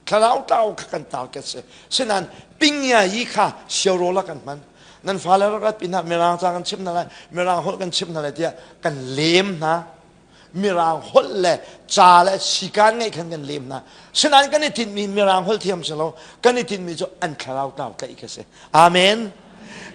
A: Thlarau tlau kha kan target si. Sinain pingya yi kha siaurawl ah kan hman. Nan fale rak rat pinah mirang ca kan chimh hna lai, mirang holh kan chimh hna lai tiah kan lem hna. Mirang holh le ca le sikaan ngeih khan kan lem hna. Sinain kan i tinhmi mirang holh thiam si lo, kan i tinhmi cu an thlarau tlau tlaih kha si. Amen.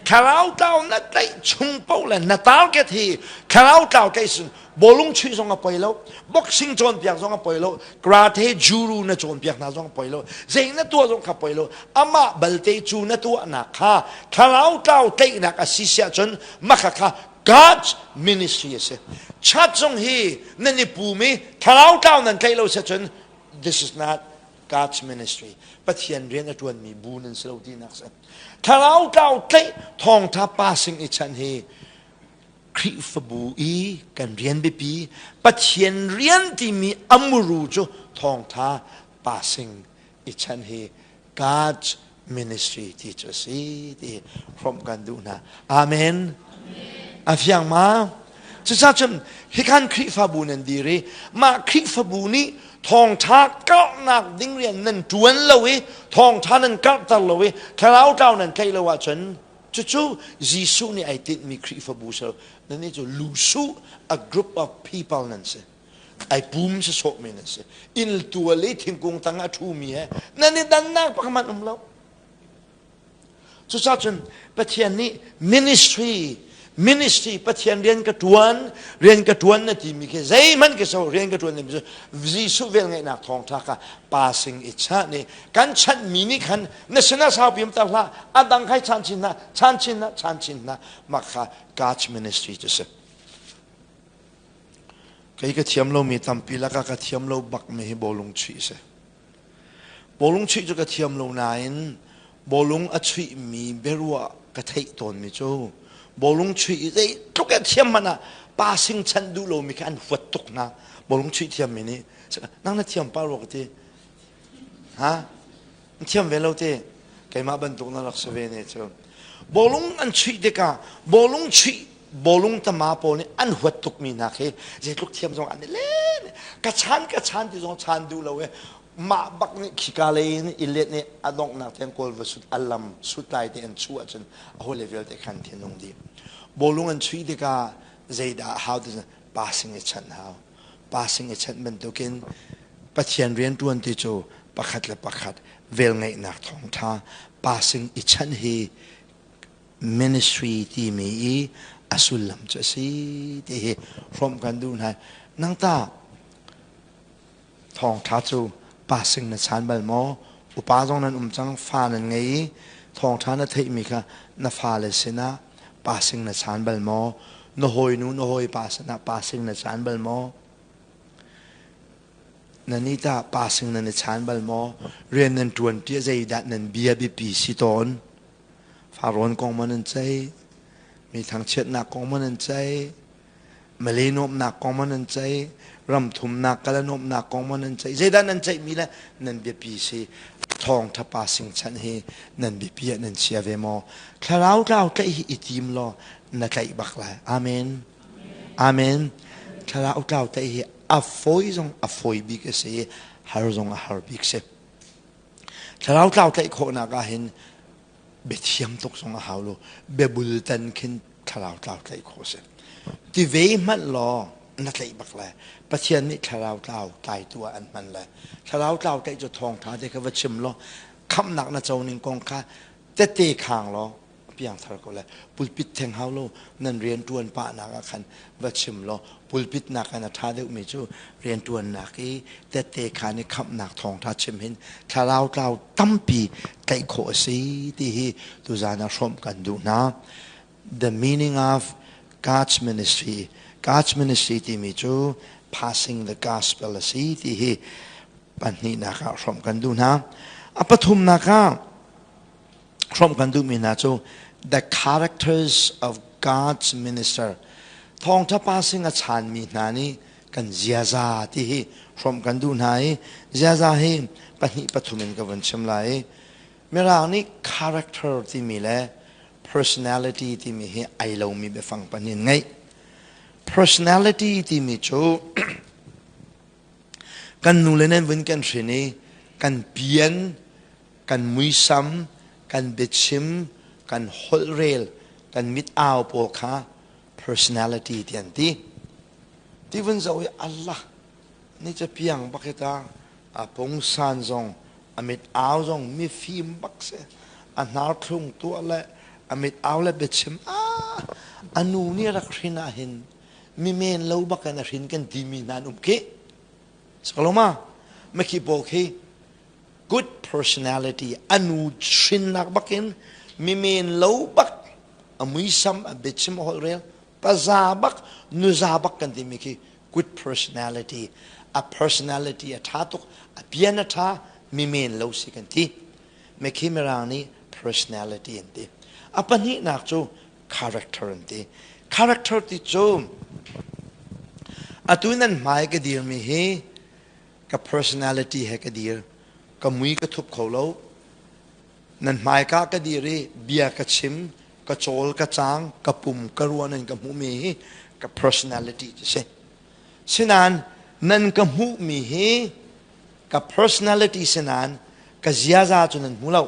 A: Thlarau tlau na tlaih chung paoh le na target hi thlarau tlau tlaih sin bawlung chuih zong a poi lo boxing cawnpiak zong a poi lo karate juru na cawnpiak hna zong a poi lo zei na tuah zong kha poi lo amah balte cu na tuahnak kha thlarau tlau tlaihnak a si siah cun makha kha God's ministry a si chat zong hi nan i pum i thlarau tlau nan tlaih lo siah cun this is not God's ministry Pathian rian a ṭuanmi bu nan si lo tinak si thlarau tlau tlaih thawngṭha passing i chan hi Khrihfabu i kan rian biapi Pathian rian timi amuru cu thawngṭha passing i chan hi God's ministry ti cu a si ti hrawmh kan duh hna. Amen. A fiang ma? Cucaah cun hikhan Khrihfabu nan dir i mah Khrihfabu nih thawngṭha karhnak ding rian nan ṭuan lo i thawngṭha nan karhter lo i thlarau tlau nan tlaih lo ahcun cucu Jesuh nih ai tinhmi Khrihfabu si lo. Nannih cu lusuh a group of people nan si. Ai pum sawsawhmi nan si. Inn tual i thingkung tang a ṭhumi he nan i dannak pakhat um lo. Cucaah cun Pathian nih ministry ministry Pathian rian ka ṭuan rian ka ṭuan na timi khi zeihmanh ka so rian ka ṭuan timi cu Jesuh velngeihnak thawngṭha kha passing i chah nih kan chanhmi nih khan na sinah saupi um ter hlah a dang khai chan chin hna chan chin hna chan chin hna mah kha God's ministry cu si kei ka thiam lomi tampi lakah ka thiam lo bakmi hi bawlung chuih si Bawlung chuih cu ka thiam lo nain bawlung a chuihmi biaruah ka theih tawnmi cu bawlung chuih i zeitluk a thiam hmanh ah passing chanh duh lomi kha an huat tuk hna. Bawlung chuih thiammi nih nang na thiam pah rua ka ti. Ha? Na thiam ve lo te. Keimah bantuk na rak si ve ne cu. Bawlung an chuih tikah bawlung chuih bawlung tama pawl nih an huat tukmi hna khi zeitluk thiam zong an i len ka chan ka chan ti zong chan duh lo e mah bak nih khika lei in i let nih a donghnak tiang kawl va sut a lam sut lai te an chuh ahcun a hawile vialte khan thinlung dih bawlung an chuih tikah zeidah hau ti passing i chanh hau passing i chanh bantukin Pathian rian ṭuan ti cu pakhat le pakhat velngeihnak thawngṭha passing i chanh hi ministry timi i a sullam cu a si ti hi hrawmh kan duh hna. Nang ta thawngṭha cu passing na chan bal maw? Upa zong nan um cang, fa nan ngei i thawngṭha na theihmi kha na fale sinah passing na chan bal maw? Na hawinu na hawipa sinah passing na chan bal maw? Nan nih tah passing nan i chan bal maw? Rian nan ṭuan tiah zeidah nan bia biapi si tawn? Farrawn kong maw nan ceih? Mi thangchiatnak kong maw nan ceih? Malay nuamhnak kong maw nan ceih? Ram thumnak kala nuamhnak kong maw nan ceih? Zeidah nan ceihmi le nan biapi si? Thawngṭha passing chan hi nan biapi ah nan chia ve maw? Thlarau tlau tlaih hi i tim law na tlaih bak lai. Amen. Amen. Thlarau tlau tlaih hi a fawi zong a fawi bik a si, har zong a har bik si. Thlarau tlau tlaih khawhnak ah hin biathiam tuk zong a hau lo. Biabul tan khin thlarau tlau tlaih khawh si. Ti ve hmanh law na tlaih bak lai. Pathian nih thlarau tlau tlaitu ah an hman lai. Thlarau tlau tlaih cu thawngṭha te kha va chim law khamhnak na co ning kong kha tette khang law. piangthar ko le pulpit theng hau lo nan rian ṭuan pah nak ah khan va chim law pulpit nak in a ṭha deuhmi cu rian ṭuannak i tette khan i khamhnak thawngṭha chim hin thlarau tlau tampi tlaih khawh a si ti hi tuzan ah hrawmh kan duh hna. The meaning of God's ministry. God's ministry timi cu passing the gospel a si ti hi pahnihnak ah hrawmh kan duh hna. A pathumnak ah hrawmh kan duhmi hna cu the characters of God's minister. Thawngṭha passing a chaanmi hna nih kan ziaza ti hi hrawmh kan duh hna i ziaza hi pahnih pathum in ka vun chim lai i Mirang nih character timi le personality timi hi ai lomi biafang pahnih an ngeih. Personality timi cu kan nu le nan vun kan hrin i kan pian, kan muisam, kan biachim, kan holhrel, kan mit au pawl kha personality ti an ti. Ti vun zoh i Allah ni ca piang bak hi ta a pungsan zong a mit au zong mifim bak si a hnar thlung tuah le a mit au le biachim ah a nu nih rak hrin ah hin mi men lo bak in a hrin kan timi hna an um khi sakaloma makhi pawl khi good personality a nu hrinnak bakin mi men lo bak a muisam a biachim a holhrel paza bak nuza bak kan timi khi good personality a personality a tha tuk a pian a tha mi men lo si kan ti mekhi mirang nih personality an ti a pahnihnak cu character an ti character ti cu atu nan hmai ka dirmi hi ka personality he ka dir ka mui ka thup kho lo nan hmaika ka dir i bia ka chim ka cawl ka cang ka pum ka ruan in ka hmuhmi hi ka personality cu si sinan nan ka hmuhmi hi ka personality sinan ka ziaza cu nan hmu lo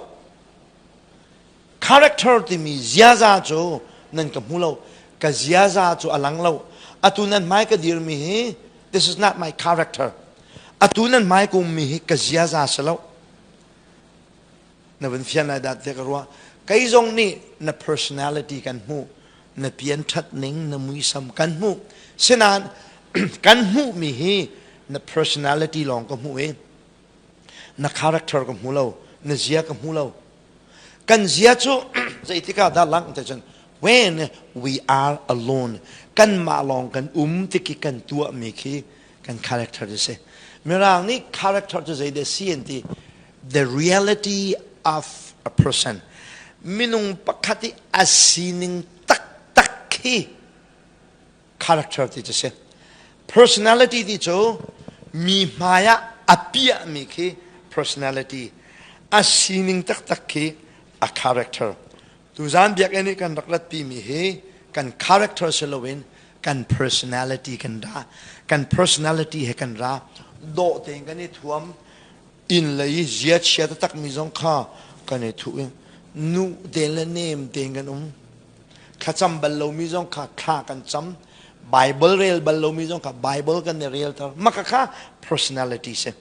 A: Character timi ziaza cu nan ka hmu lo. Ka ziaza cu a lang lo. Atu nan hmai ka dirmi hi this is not my character. Atu nan hmai ka ummi hi ka ziaza si lo. Na vun fian lai dah tiah ka ruah. Kei zong nih na personality kan hmuh, na pian ṭhat ning, na muisam kan hmuh. Sinain kan hmuhmi hi na personality lawng ka hmuh i na character ka hmu lo, na zia ka hmu lo. Kan zia cu zeitik ah dah langh te cun when we are alone kanmah lawng kan um tiki kan tuahmi khi kan character cu si. Mirang nih character cu zeidah si an ti the reality of a person minung pakhat i a sining taktak khi character ti cu si. Personality ti cu mi hmai ah a piahmi khi personality a sining taktak khi a character. Tuzan biakinn i kan rak ratpimi hi kan character si loin kan personality kan ra. Kan personality he kan ra. Dawh tein kan i thuam inn lei i zia chia taktak mi zong kha kan i thuh i nu tein le nem tein kan um. Thlacam bal lomi zong kha thla kan cam. Bible rel bal lomi zong kha Bible kan i rel thar. Maka kha personality si.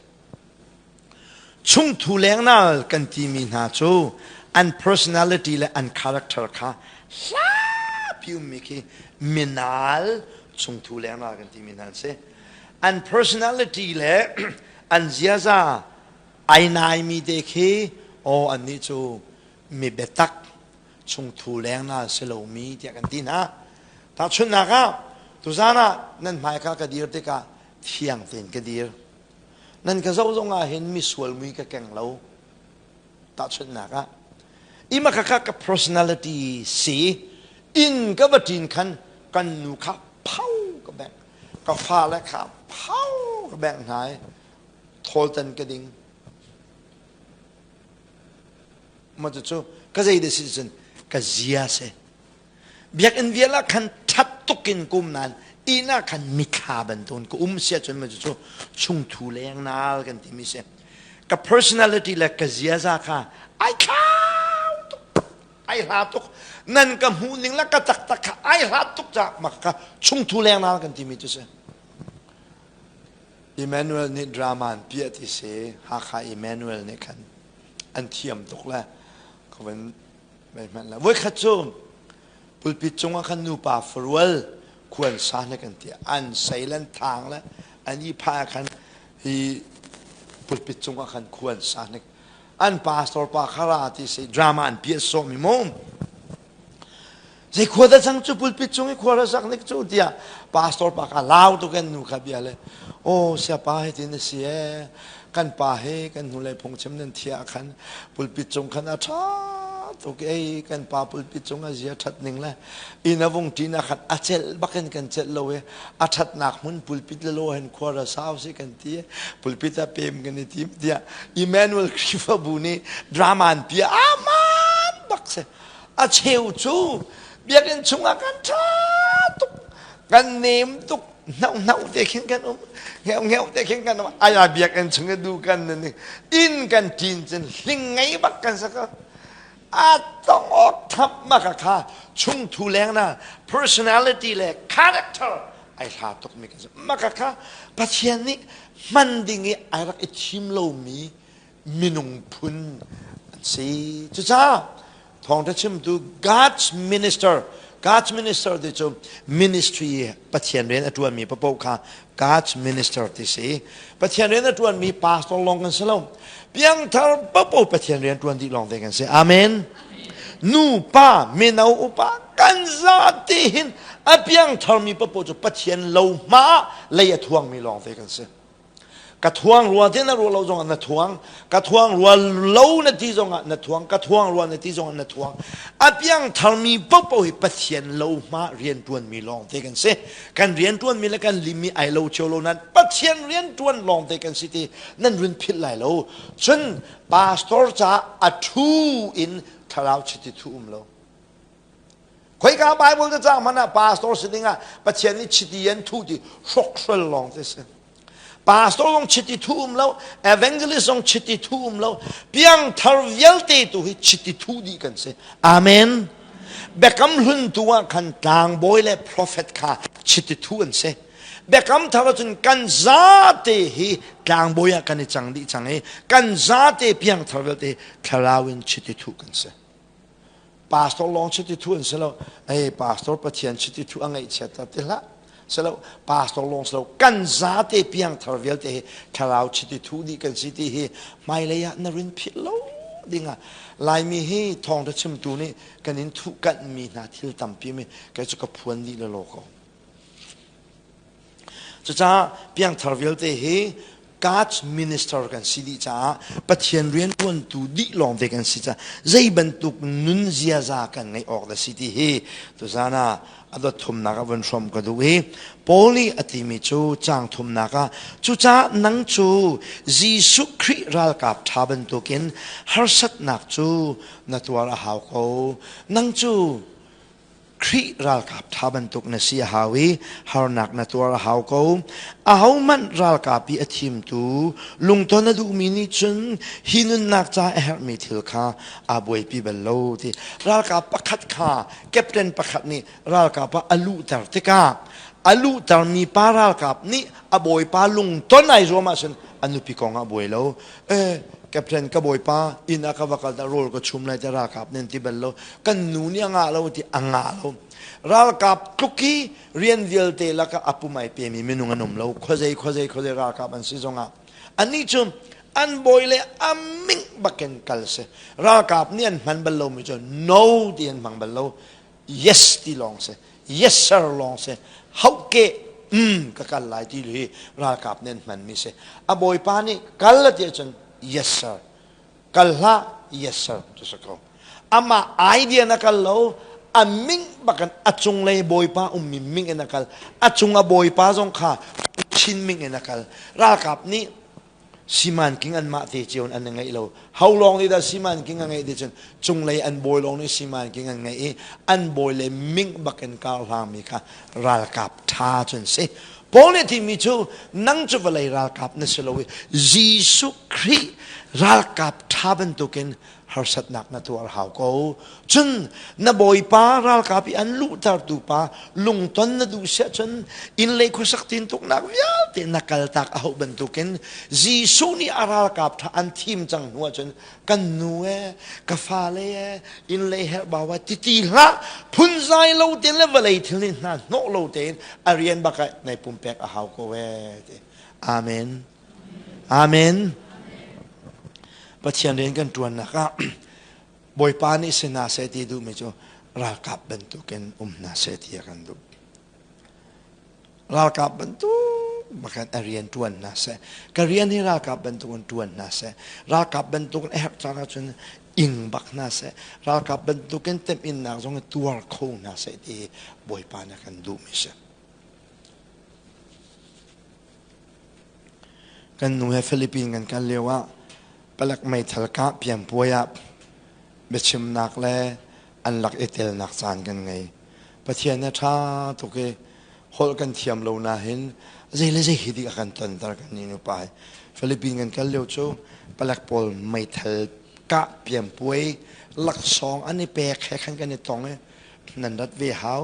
A: Chungthu lengnal kan timi hna cu an personality le an character kha hlapi ummi khi minal chungthu lengnal kan timi hna an si. An personality le an ziaza ai naimi te khi aw annih cu mi biatak chungthu lengnal si lomi tiah kan ti hna. Tahchunhnak ah, tuzan ah nan hmaika ka dir tikah thiang tein ka dir. Nan ka zoh zong ah hin misual mui ka keng lo. Tahchunhnak ah, ima kha kha ka personality si inn ka va ṭin khan kan nu kha phau ka bengh ka fale kha phau ka bengh hna i thawltan ka ding Ma cu ka zei de si cun ka zia si. Biakinn vial ah khan ṭhat tuk in kum nain inn ah khan mithla bantukin ka um sia cun ma cu chungthu lengnal kan timi si. Ka personality le ka ziaza kha ai thlau tuk ai hla tuk nan ka hmuh ning le ka taktak kha ai hlat tuk caah mah kha chungthu lengnal kan timi cu si. Emmanuel nih drama an piah ti si Hakha Emmanuel nih khan an thiam tuk le ka van Hmanh la. Voikhat cu pulpit cungah khan nupa farual khuan sa le kan ti an sei le an thang le an i phah khan hi pulpit cungah khan khuan sa nik an pastor pa kha ra ti si drama an piah sawh mi mu zei khua dah cang cu pulpit cung i khua ra sak nik cu tiah pastor pa kha lau tuk in nu kha bia le oh siapa hi tin a si e kan pa he kan hnulei phungchim nan thiah khan pulpit cung khan a ṭha tuk ei kan pa pulpit cung a zia ṭhat ning le inn a vung ṭin ah khan a celh bakin kan celh lo i a ṭhatnak hmun pulpit le lo hen khua ra sau si kan ti pulpit ah pem kan i tim tiah Emmanuel Khrihfabu nih drama an pia aman bak si a cheu cu biakinn chungah kan ṭha tuk kan nem tuk hnauh hnauh te khin kan um ngeu ngeu te khin kan um aya biakinn chung i du kan ni inn kan ṭin cun hling ngei bak kan saka a tong awk thap ma ka kha chung thu leng na personality le character ai hla tuk mi kan si ma ka kha Pathian nih hman ding i ai rak i thim lomi minung phun an si. Cucaah thawngṭha chimtu God's minister God's minister ti cu ministry Pathian rian a ṭuanmi paoh kha God's minister ti si. Pathian rian a ṭuanmi pastor lawng kan si lo. Piangthar paoh Pathian rian ṭuan dih lawng te kan si. Amen. Nu pa mino upa kan zate hin a piangtharmi paoh cu Pathian lo hma lei a thuangmi lawng te kan si. Ka thuang rua te na ruah lo zongah na thuang. Ka thuang rua lo na ti zongah na thuang. Ka thuang rua na ti zongah na thuang. A piangtharmi paohpaoh hi Pathian lo hma rianṭuanmi lawngte kan si. Kan rianṭuanmi le kan limmi ai lo cio lo nain Pathian rianṭuan lawngte kan si ti nan run philh lai lo. Cun pastor caah a ṭhu in thlarau chiti thu um lo. Khoika Bible te cang hmanh ah pastor si ding ah Pathian nih chiti an thuh ti hrokhrol lawng te si. Pastor zong chiti thu um lo, evangelist zong chiti thu um lo, piangthar vialte tu hi chiti thu dih kan si. Amen. Biakam hlun tu ah khan tlangbawi le prophet kha chiti thu an si. Biakam thar ahcun kan zate hi tlangbawi ah kan i cang dih cang i kan zate piangthar vialte thlarau in chiti thu kan si. Pastor lawng chiti thu an si lo. Ei pastor Pathian chiti thu a ngaihchiat ti hlah. Si lo pastor lawng si lo kan zate piangthar vialte hi thlarau chiti thu dih kan si ti hi hmailei ah na rin philh lo dingah Laimi hi thawngtha chimtu nih kan in thuh mi hna thil tampi mi kei cu ka phuan dih le law ko. Cucaah piangthar vialte hi God's minister kan si dih caah Pathian rianṭuantu dih lawngte kan si caah zei bantuk nun ziaza kan ngeih awk dah si ti hi tuzan ah a dot thumnak ah vun hrawm ka duh i Paul nih a timi cu caang thumnak ah cucaah nang cu Jesuh Khrih ralkap ṭha bantukin harsatnak cu na tuar a hau ko nang cu Khrih ralkap ṭha bantuk na si a hau i harnak na tuar a hau ko. Ahohmanh ralkap i a thimtu lungton a duhmi nih cun hi nunnak ca a herhmi thil kha aa buaipi bal lo ti. Ralkap pakhat kha captain pakhat nih ralkap ah a luhter tikah a luhtermi pa ralkap nih a bawipa lungton ai zuam ahcun a nupi kong ah buai lo. Eh, captain ka bawipa inn ah ka va kal dah rawl ka chum lai te ralkap nih an ti bal lo kan nu nih a ngah lo ti a ngah lo ralkap tluk hi rian vialte lakah a pum ai pemi minung an um lo khuazei khuazei khuazei ralkap an si zongah annih cu an bawi le a ming bakin kal si ralkap nih an hman bal lomi cu no ti an hmang bal lo yes ti lawng si yes sir lawng si hauke um ka kal lai ti hi ralkap nih an hmanmi si a bawipa nih kal a ti ahcun yes sir kal hlah yes sir ti si ko amah idea na kal lo a ming bakan a cunglei bawipa ummi ming in a kal a cung a bawipa zong kha chin ming in a kal ralkap nih Simanking anmah te cio in an i ngeih lo. Ho lawng nih dah simanking a ngeih ti cun cunglei an bawi lawng nih simanking an ngeih i an bawi le ming bak in kar hlangmi kha ralkap ṭha cun si. Paul nih timi cu nang cu vawlei ralkap na si lo i Jesuh Khrih ralkap ṭha bantukin Harsatnak na tuar hau ko. Cun na bawipa ralkap i an luhtertu pa lungton na duh siah cun inn lei khuasak tintuknak vialte na kaltak a hauh bantukin Jesuh nih a ralkap ṭha an thim cang hnu ahcun kan nu e ka fale e inn lei herhbau ah titi hlah phunzai lo tein le vawlei thil nih hna hnawh lo tein a rian bak ah nai pumpek a hau ko e ti. Amen. Amen. Pathian rian kan ṭuannak ah Bawipa nih si hna seh ti duhmi cu ralkap bantukin um hna seh ti a kan duh. Ralkap bantuk bakin a rian ṭuan hna seh. Ka rian hi ralkap bantukin ṭuan hna seh. Ralkap bantukin a herh caan ahcun ing bak hna seh. Ralkap bantukin temhinnak zong tuar kho hna seh ti Bawipa nih a kan duhmi si. Kan nu he Philippines kan kal lio ah palek meithal kah piangpuai ah biachimnak le an lak i telnak caan kan ngei. Pathian he ṭha tuk i holh kan thiam lo nain zei le zei hi dik a kan tonter kan ni nupa hi. Philippines kan kal lio cu palek pawl meithal kah piangpuai laksawng an i pek he khan kan i tong i nan rat ve hau.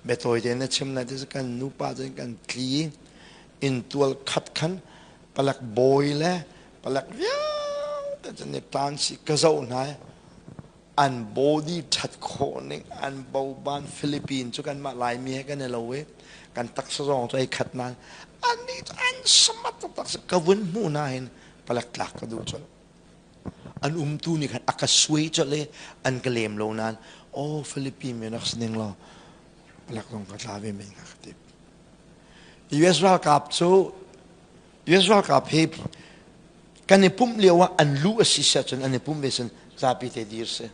A: Biatawi tein na chim lai ti kan nupa cun kan tli inntual khat khan palek bawi le palek vialte cu ni tan si ka zoh hna i an body ṭhat khawh ning an boban Philippines cu kanmah Laimi he kan i lo i kan taksa zong cu ei khat nain annih cu an samat taktak si ka vun hmuh hna hin palek tlak ka duh colh an umtu nih khan a ka suai colh i an ka lem lo nain oh Philippine mi rak si ning law palek zong ka tla ve men hnga ka ti. US ralkap cu US ralkap hi kan i pumh lio ah an luh a si siah cun an i pumh ve cun zapi te dir si.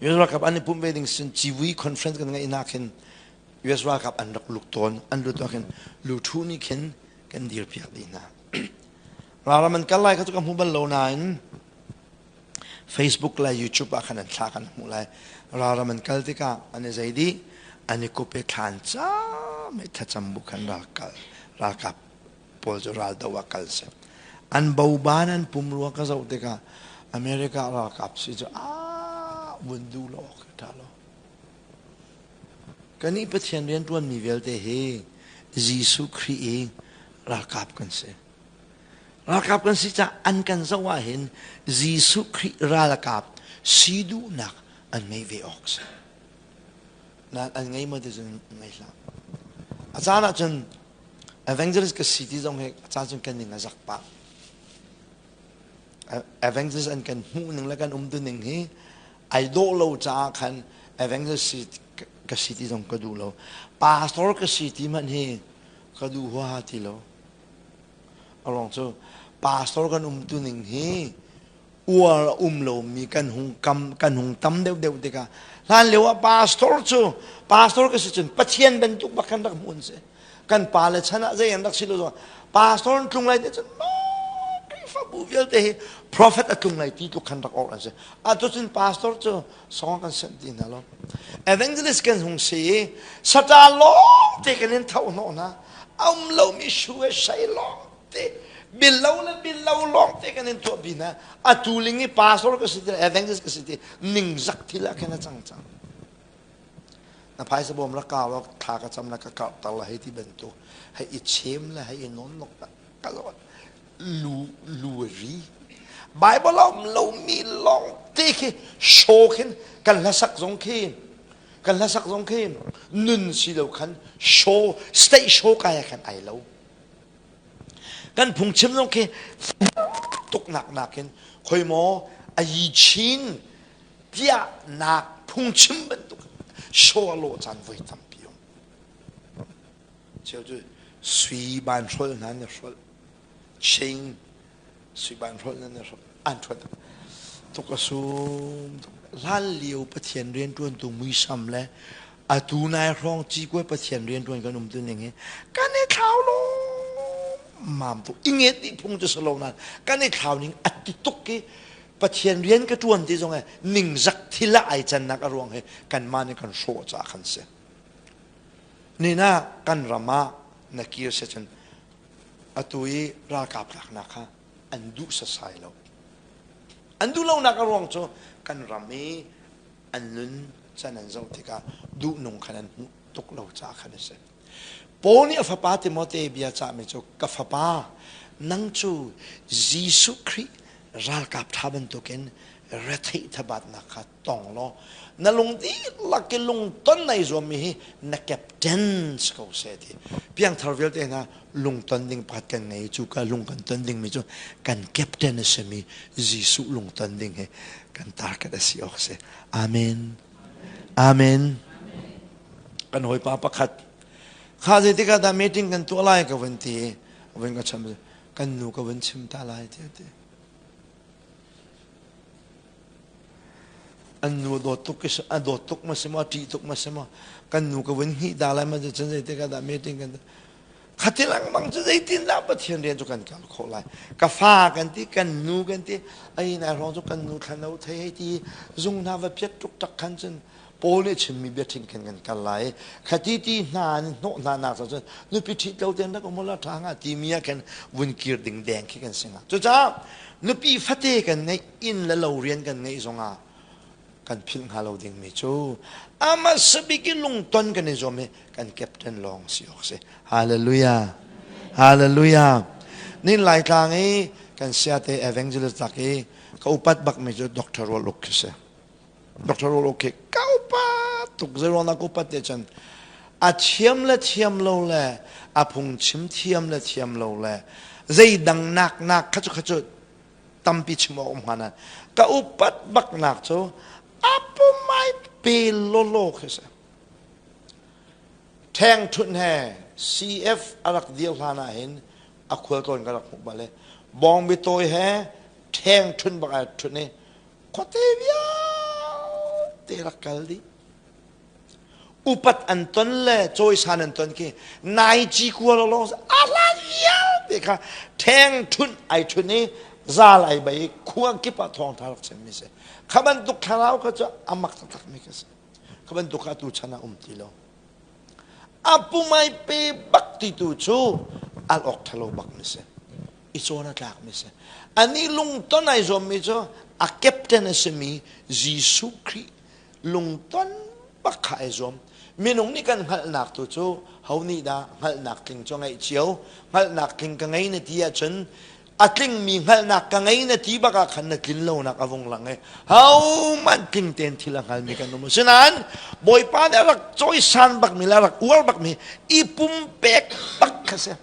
A: US ralkap an i pumh ve ding sin civui conference kan ngeih nak hin US ralkap an rak luk tawn an lut ah khin luthu nih khin kan dir piak dih hna. Ralram an kal lai kha cu ka hmu bal lo nain Facebook le YouTube ah khan an thla kan hmuh lai. Ralram an kal tikah an i zei dih, an i kup i thlan cam i thlacam bu khan ralkal ralkap pawl cu raldo ah kal si. An boban an pumrua ka zoh tikah America ralkap si cu aa vun duh lo awk ṭha lo. Kannih Pathian rianṭuanmi vialte hi Jesuh Khrih i ralkap kan si. Ralkap kan si caah an kan zoh ahhin Jesuh Khrih ralkap si duhnak an ngei ve awk si. Nain an ngei maw ti cun ngei hlah. A caan ahcun evangelist ka si ti zong hi a caan cun kan ning a zak pah. Evangelist an kan hmuh ning le kan um ning hi ai dawh lo caah khan evangelist si ka si ti zong ka duh lo. Pastor ka si ti hmanh hi ka duh huaha ti lo. A ruang cu pastor kan umtu ning hi uar a um lomi kan hung kam kan hung tam deuhdeuh tikah hlan lio ah pastor cu pastor ka si cun Pathian bantuk bak kan rak hmuh si kan pa le chan ah zei an rak si lo zong pastor an tlung lai te cun Khrihfabu vialte hi prophet a tlung lai ti tluk khan rak awk an si atu cun pastor cu song kan sent ti hna lo evangelist kan hung si i sata lawng te kan in tho hnawh hna a um lomi shu e shai lawng te bil lo le bil lo lawng te kan in tuah bi hna atu ling i pastor ka si ti evangelist ka si ti ningzak thil ah khin a cang cang na phaisa bawm rak kau rak thla ka cam la ka karh tar la hei ti bantuk hei i chem le hei i non nok ka lo lu lu ri Bible a um lomi lawng te khi show khin kan hlasak zong khi kan hlasak zong khi nun si lo khan show state show kai khan ai lo kan phungchim zong khi tuknak nakin khoi maw a yi chin tiah nak phungchim bantuk show a lawh caan voi tampi um cheu cu sui ban hrolh hna na hrolh chain sui ban hrolh hna na hrolh an ṭhuat tuk a sum hlan lio Pathian rianṭuantu muisam le atu nai hrawng cikuai Pathian rianṭuan kan um tu ning hi kan i thlau lo mam tuk i nget dih phung cu si lo nain kan i thlau ning a ti tuk i Pathian rian ka ṭuan ti zong ningzak thil ah ai cannak a ruang hi kanmah nih kan hrawh caah khan si. Nina kan ram ah na kir si cun atu i ralkap tlaknak kha an duh sasai lo. An duh lonak a ruang cu kan ram i an nun can an zoh tikah duhnung khan an hmuh tuk lo caah khan a si. Paul nih a fapa Timote bia cahmi cu ka fapa nang cu Jesuh Khrih ralkap ṭha bantukin retheih thabatnak kha tong law na lung dihlak i lungton nai zuammi hi na captain si ko seh ti piangthar vialte hna lungton ding pakhat kan ngei cu ka lung kan ton dingmi cu kan captain a simi Jesuh lungton ding hi kan target a si awk si amen amen kan hawipa pakhat kha zeitik ah dah meeting kan tuah lai ka vun ti vun ka cham kan nu ka vun chim ta lai ti ti An nu a dawt tuk a dawt tuk ma si maw, a ṭih tuk ma si maw, kan nu ka vun hngih ta lai ma cun zeitik ah dah meeting kan khati lengmang cu zeitindah Pathian rian cu kan kal khawh lai ka fa kan ti kan nu kan ti ai nai hrawng cu kan nu thlano thei hei ti zung hna va piat tuk tak khan cun Paul nih chimmi bia ṭhin khan kan kal lai khati ti hna an hnawh hna nak cun nupi ṭhit lo ten rak um la ṭha hnga timi ah khan vun kir ding deng khi kan si hnga cucaah nupi fate kan ngeih inn le lo rian kan ngeih zongah kan philh hnga lo dingmi cu amah sabik i lungton kan i zuam hi kan captain lawng si awk si hallelujah hallelujah nin laitlang i kan siate evangelist tak i ka upat bakmi cu Dr. Rual Uk khi si Dr. Rual Uk khi ka upat tuk zeiruang dah ka upat te cun a thiam le thiam lo le a phungchim thiam le thiam lo le zeidang nak nak kha cu kha cu tampi chim awk um hnga nain ka upat baknak cu a pumai pe lawlaw khi si ṭheng ṭhunh he CF a rak dir hlan ah hin a khualtlawn ka rak hmuh bal i bawngbi tawi he ṭheng ṭhun bak ai ṭhun i khuate vialte rak kal dih Upat an ton le cawisan an ton khi nai cikua lawng a hlan vialte kha ṭheng ṭhunh ai ṭhun i zal ai bei i khua kip ah thawngṭha rak chimmi si. Kha bantuk thlarau kha cu a mak taktakmi kha si. Kha bantuk kha atu chan ah um ti lo. A pumai pe bak ti tu cu al awk ṭhalo bak mi si. I cawn a tlakmi si. Ani lungton ai zuammi cu a captain a simi Jesuh Khrih lungton bak kha ai zuam. Minung nih kan hngalhnak tu cu ho nih dah hngalhnak tling cu ngeih cio hngalhnak tling ka ngei na ti ahcun a tlingmi hngalhnak ka ngei na ti bak ah khan na tlin lonak a vung lang i hohmanh tling tein thil a hngalmi kan um asinain Bawipa nih a rak cawisan bakmi le a rak uar bakmi i pumpek bak kha si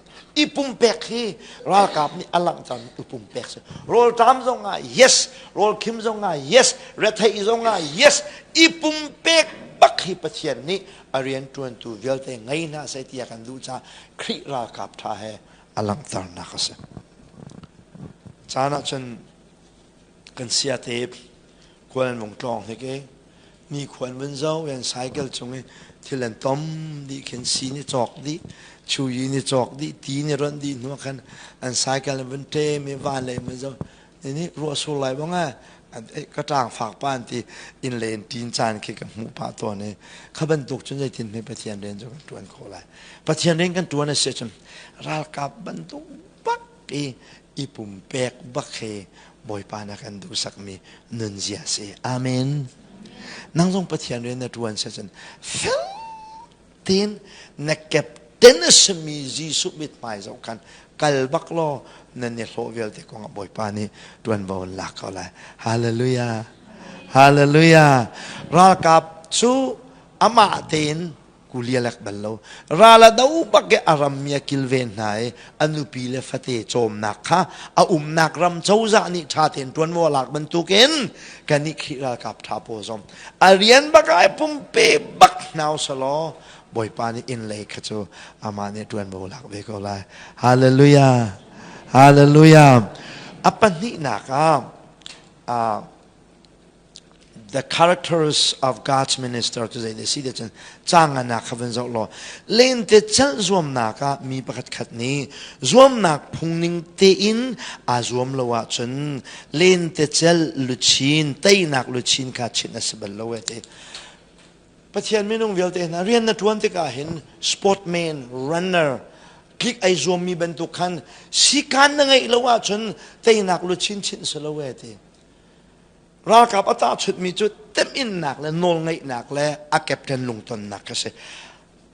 A: i pumpek hi ralkap nih a langhter i pumpek si rawlṭam zong ah yes rawlkhim zong ah yes retheih zong ah yes i pumpek bak hi Pathian nih a rianṭuantu vialte ngei hna seh tiah kan duh caah Khrih ralkap ṭha he a langhternak a si. Caan ah cun kan siate khual an vung tlawng hnik i mi khua an vun zo an cycle cung i thil an tom dih khin si ni cawk dih chuyi ni cawk dih ti ni ronh dih hnu khan an cycle an vun ṭem i van lei vun zo ni ruah sur lai bang ka ṭang fak pa an ti inn le in ṭin caan khi ka hmuh pah tawn i kha bantuk cun zeitin hme Pathian rian cu kan ṭuan khawh lai Pathian rian kan ṭuan a si cun ralkap bantuk bak i i pumpek bak hi Bawipa na kan duhsakmi nunzia si. Amen. Nang zong Pathian rian na ṭuan si cun fel tein na captain a simi Jesuh mithmai zoh khan kal bak law nan i hlawh vialte kong ah Bawipa nih ṭuanvo an lak ko lai. Hallelujah. Hallelujah. Ralkap cu amah tein kuli a lek bal lo. Ral a do bak i a rammi a kilven hna i a nupi le fate cawmnak kha a umnak ram cozah nih ṭha tein ṭuanvo a lak bantukin kannih Khrih ralkap ṭha pawl zong a rian bak ah i pumpe bak hna usalaw Bawipa nih inn lei kha cu amah nih ṭuanvo lak ve ko lai. Hallelujah. Hallelujah. A pahnihnak ah the characters of God's minister cu zei si te cun canganak kha van zoh law lente celh zuamnak ah mi pakhat khat nih zuamnak phungning tein aa zuam lo ahcun lente celh luchin teinak luchin kha chinh a si bal lo e ti Pathian minung vialte hna rian na ṭuan tikah hin sportman runner tlik ai zuammi bantuk khan sikan na ngeih lo ahcun teinak luchin chinh si lo e ti. Ralkap a tahchunhmi cu teminnak le nawlngeihnak le a captain lungtonnak kha si.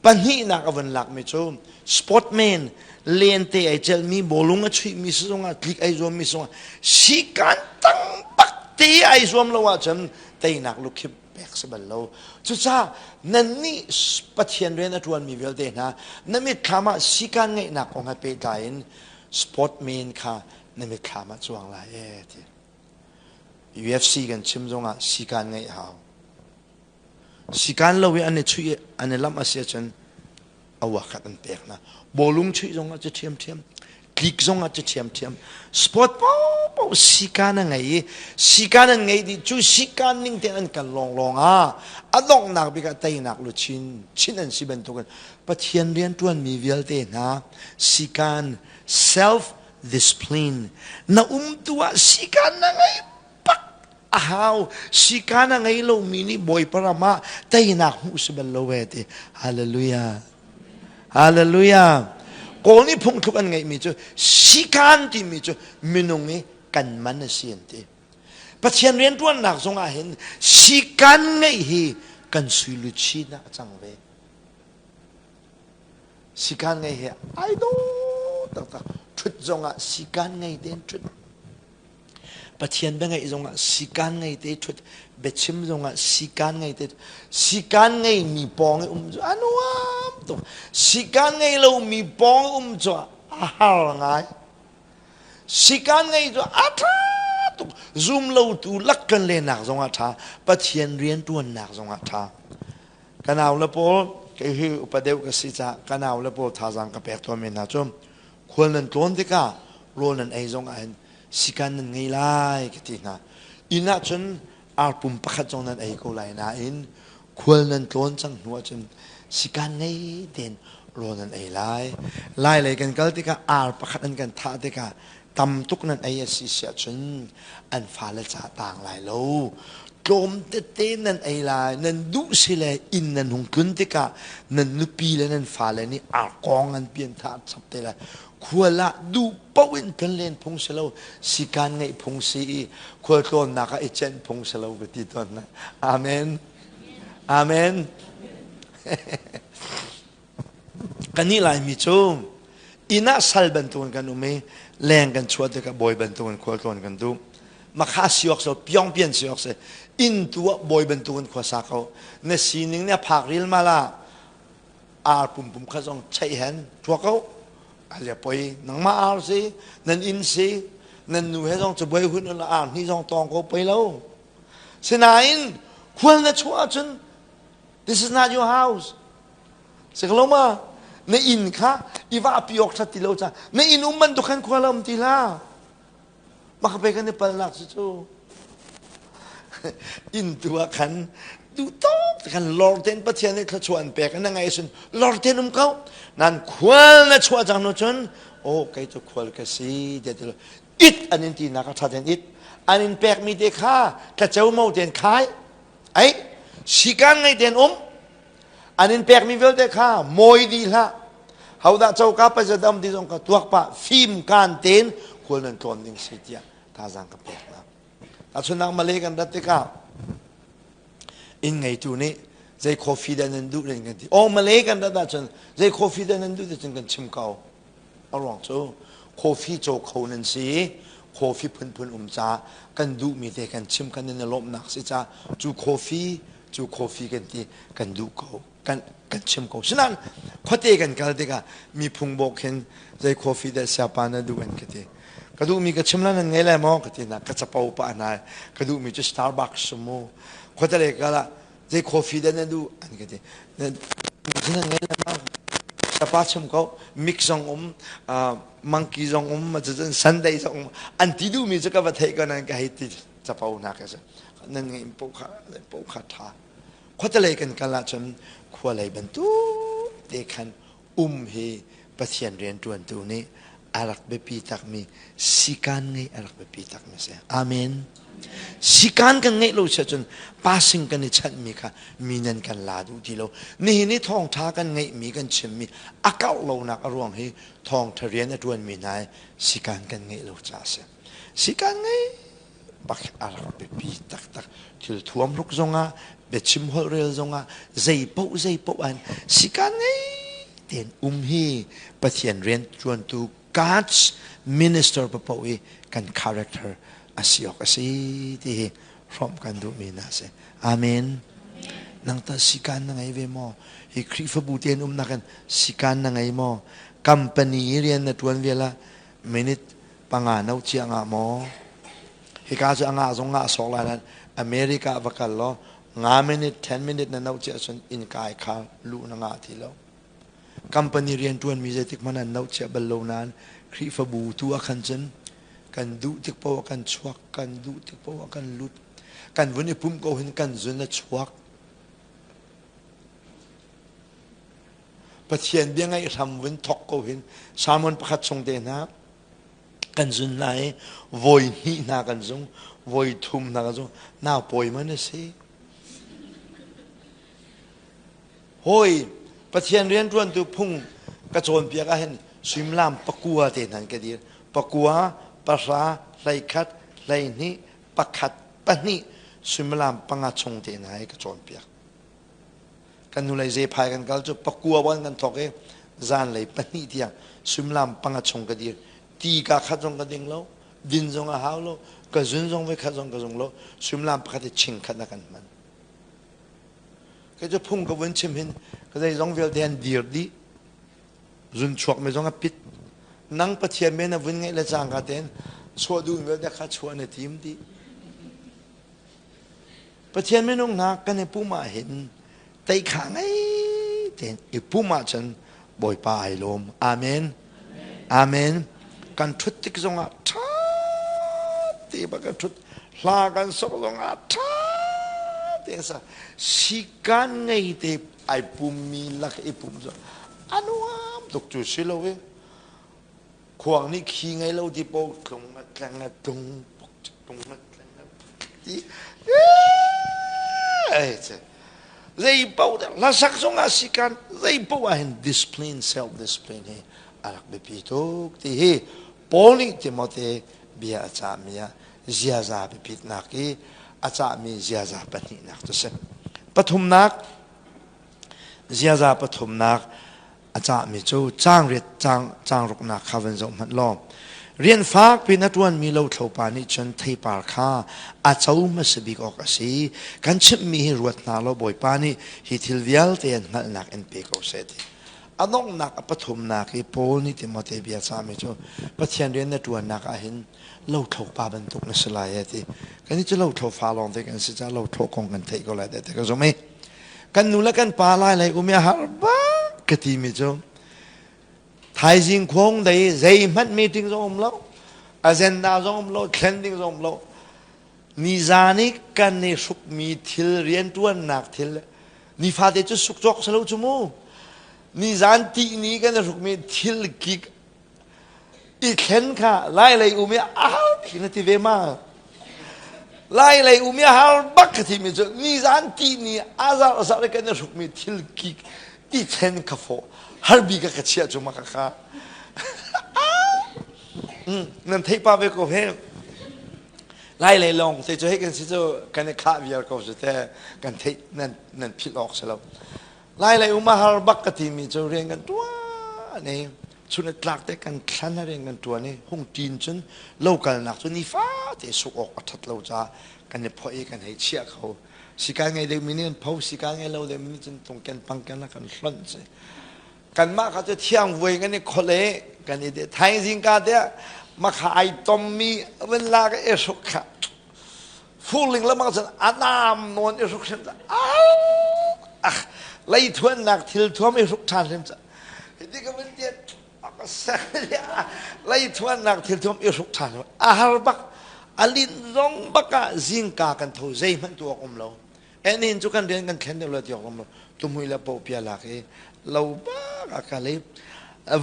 A: Pahnihnak a vun lakmi cu sportman lente ai celhmi bawlung a chuihmi si zongah tlik ai zuammi si zongah sikan tang bak te ai zuam lo ahcun teinak lukhip pek si bal lo. Cucaah nannih Pathian rian a ṭuanmi vialte hna na mitthlam ah sikan ngeihnak kong he pehtlai in sportman kha na mitthlam ah cuang lai ee ti. UFC kan chim zongah sikan ngeih hau. Sikan lo i an i chuih an i lamh a si ahcun a uakhat an pek hna. Bawlung chuih zongah cu ṭhiamṭhiam, tlik zongah cu ṭhiamṭhiam. Sport paohpaoh sikan a ngei i sikan an ngei dih cu sikan ning tein an kal lawnglawng ah a donghnak bik ah teinak luchin chin an si bantukin Pathian rianṭuanmi vialte hna sikan self discipline na umtu ah sikan na ngei bak a hau. Sikan a ngei lomi nih Bawipa ram ah teinak hmuh si bal lo e ti. Hallelujah. Hallelujah. Kawl nih phungthluk an ngeihmi cu sikan timi cu minung i kan man a si an ti. Pathian rianṭuannak zong ah hin sikan ngeih hi kan sui luchin ah a cang ve. Sikan ngei he ai dawh taktak. Ṭhut zong ah sikan ngei tein ṭhut. Pathian bia ngaih zongah sikaan ngei te ṭhut, biachim zongah sikaan ngei te sikaan ngeimi pawng i um cu a nuam tuk. Sikaan ngei lomi pawng i um cu a har ngai. Sikaan ngei cu a ṭha tuk. Zum lotu lak kan lenak zongah ṭha. Pathian rianṭuannak zongah ṭha. Ka nau le pawl, kei hi upa deuh ka si caah ka nau le pawl thazaang ka pek tawnmi hna cu khual nan tlawn tikah rawl nan ei zong ahhin sikan nan ngei lai ka ti hna. Inn ahcun arpum pakhat zong nan ei ko lai nain khual nan tlawn cang hnu ahcun sikan ngei tein rawl nan ei lai. Lai lei kan kal tikah ar pakhat an kan thah tikah tam tuk nan ei a si si ahcun an fale ca taang lai lo. Tlawm tete nan ei lai, nan duh si le inn nan hung tlun tikah nan nupi le nan fale nih arkawng an pian thah chap te lai. Khual ah duh paoh in tlun len phung si lo, sikaan ngeih phung si i khualtlawnnak ah i cenh phung si lo ka ti tawn hna. Amen. Amen. Kannih Laimi cu inn ah sal bantukin kan um i leng kan chuah tikah bawi bantukin khualtlawn kan duh. Makha si awk so piongpian si awk si. Inn tu ah bawi bantukin khua sa ko. Na sining nih a phak rilmal ah ar pumpum kha zong cheih hen ṭua ko. Alia poi nangmah ar si, nan inn si, nan nu he zong cabuai hun ula ar hni zong tawng ko poi lo. Sinain khual na chuah ahcun this is not your house. Siklo ma na inn kha i vahpi awk ṭhat ti lo ca na inn um bantuk khan khua la um ti hlah. Mah pe kan i palnak cu cu inn tu ah khan duh tawk te khan lor tein Pathian nih thluachuah an pek na ngaih ahcun lor tein um ko. Nan khual na chuah cang hnu cun oh kei cu khual ka si tiah ti lo it an in tinak a ṭha tein it an in pekmi te kha tlaceu mo tein khai ai sikan ngei tein um An in pekmi vialte kha mawi dih hlah. Hodah coka pazadam ti zong kha tuak pah fim kan tein khual nan tlawn ding si tiah thazaang ka pek hna. Tahchunhnak Malay kan rat tikah inn ngeitu nih zei coffee dah nan duh len kan ti. Oh Malay kan rat ahcun zei coffee dah nan duh ti cun kan chim ko. A ruang cu coffee caw kho nan si coffee phunphun um ca kan duhmi te kan chim kan in lawmhnak si ca cu coffee cu coffee kan ti kan duh ko kan kan chim ko sinain khuate kan kal tikah mi phung bawk hin zei coffee dah siapa na duh an ka ti ka duhmi ka chim la nan ngei lai maw ka ti na ka capo pah hna ka duhmi cu Starbucks mu khuate lei kal ah zei coffee dah na duh an ka ti nan ngei lai maw siapa chim ko mix zong um monkey zong um Sunday zong um an ti duhmi cu ka va theih ko nan ka hei ti capo hna ka si nan ngeih poh kha poh kha ṭha khuatelei kan kal ahcun khua lei bantuk te khan um hi Pathian rianṭuantu nih a rak biapi takmi sikaan ngeih a rak biapi takmi si amen sikaan kan ngeih lo si ahcun passing kan i chanhmi kha mi nan kan la duh ti lo nihin i thawngṭha kan ngeihmi kan chimmi a kauh lonak a ruang hi thawngṭha rian a ṭuanmi hna sikaan kan ngeih lo caah a si sikaan ngei. Bak a rak biapi taktak. Thil thuam ruk zongah, biachim holhrel zongah, zei paoh zei paoh an sikan ngei tein um hi Pathian rian ṭuantu God's minister paoh i kan character a si awk a si ti hi hrawmh kan duhmi hna a si. Amen. Nang tah sikan na ngei ve maw? Hi Khrihfabu te an umnak in sikan na ngei maw? Company i rian na ṭuan vial ah minute panga no cia ngah maw? Hika cu a ngah zong ngah sawk lai nain America va kal law nga minute 10 minute na no cia cun innka i kha luh na ngah ti lo. Company rian ṭuanmi zeitik hmanh an no cia bal lo nain Khrihfabu tu ah khan cun kan duh tik paoh ah kan chuak, kan duh tik paoh ah kan lut. Kan vun i pumh ko hin kan zun a chuak. Pathian bia ngaih hram vun thok ko hin Salmon pakhat chung te hna kan zun hna i voi hnih hna kan zung, voi thum hna kan zung. Nau pawi man a si. Hawi Pathian rianṭuantu phung ka cawnpiak ahhin suimilam pakua te hna in ka dir. Pakua, pahra, 11, 12, pakhat, pahnih suimilam panga chung te hna hi ka cawnpiak. Kan hnulei zephai kan kal cu pakua wan kan thawk i zanlei pahnih tiang suimilam panga chung ka dir. Ti ka khat zong ka ding lo, din zong a hau lo, ka zun zong voi khat zong ka zung lo, suimilam pakhat i ching khat na kan hman. Kei cu phung ka vun chim hin ka zeizong vialte an dir dih. Zun chuak mi zong a pit. Nang Pathian men a vun ngeih le cangka tein chuah duh vialte kha chuah na tim dih. Pathian minung hna kan i pum ah hin teikha ngei tein i pum ahcun Bawipa ai lawm. Amen. Amen. Kan ṭhut tik zongah ṭha te bak kan ṭhut. Hla kan sok zongah ṭha te sa. Sikan ngei te ai pummi lak i pum cu a nuam tuk cu si lo i khuang nih khi ngei lo ti po tlung a tleng a tlung puk tlung a tleng a ti ai che zei paoh hlasak zong ah sikan zei paoh ah hin discipline self discipline hi a rak biapi tuk ti hi Paul nih Timote bia a cahmi ah ziaza biapitnak i a cahmi ziaza pahnihnak cu si pathumnak ziaza pathumnak a cahmi cu cangriat cang cangruknak kha van zoh hmanh law rian fakpi na ṭuanmi lothlopa nih cun theipar kha a co hmasa bik awk a si kan chimhmi hi ruat hna law Bawipa nih hi thil vialte an hngalhnak in pe ko seh ti a donghnak a pathumnak i Paul nih Timote bia cahmi cu Pathian rian na ṭuannak ah hin lothlopa bantuk na si lai e ti kan cu lothlo fa lawng te kan si caah lothlo kong kan theih ko lai te ka zum i kan nu le kan pa lai lei um i a har bak ka timi cu thaizing khuang dei zeihmanh meeting zong um lo agenda zong um lo thlen ding zong um lo nizan i kan i hrukmi thil rianṭuannak thil nifate cu suk cawk si lo cu mu nizan tih ni kan i hrukmi thil kik I thlen kha lai lei um i a har bik na ti ve ma? Lai lei um i a har bak ka timi cu nizan ti ni azar azar kan i hrukmi thil kik i thlen kha fawh har bik ka chiah cu ma ka kha. Nan theih pa ve ko he. Lai lei lawng te cu hei kan si cu kan i khah viar ko cu te kan theih nan nan philh awk si lo. Lai lei um a har bak ka timi cu rian kan tuan i chun tlak te kan thlan a rian kan tuan i hung ṭin cun lo kalnak cu nifate suk awk a ṭhat lo caah kan i phoih i kan hei chiah kho. Sikai ngei deuhmi nih an pho, sikai ngei lo deuhmi nih cun tungken pangken a kan hlonh si. Kanmah kha cu thiang vuai kan i kholh i kan i de thaizing ka te makha ai tommi van lak i hruk kha Furling lamang cun a naam nawn i hruk hrim ah leithuannak thil thuam i hruk ṭhan hrim ca hiti ka vun tiat leithuannak thil thuam i hruk ṭhan a har bak a lin zong bak ah zingka kan tho zeihmanh tu awk um lo enin cu kan rian kan thlen deuh lo ti awk um lo tumui le popia lak i lo bak a kal i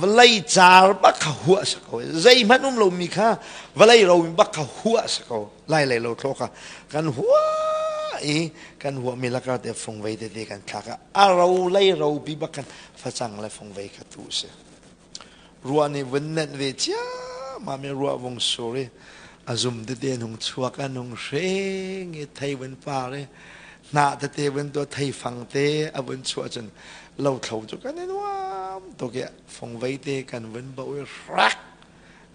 A: vawlei car bak kha huah si ko zeihmanh um lomi kha vawlei ro bak kha huah si ko lai lei lo thlo kha kan huah i kan huahmi lakah te fungvei tete kan thlak ah a ro lei ro bi bak khan facang le fungvei kha tu si ruah nih vun nenh ve ciammam i ruah vung sur i. A zum tete an hung chuak, an hung hreng i thei vun par i hnah tete vun tuah, theifang te a vun chuah cun lothlo cu kan i nuam tuk i fungvei te kan vun boh i hrak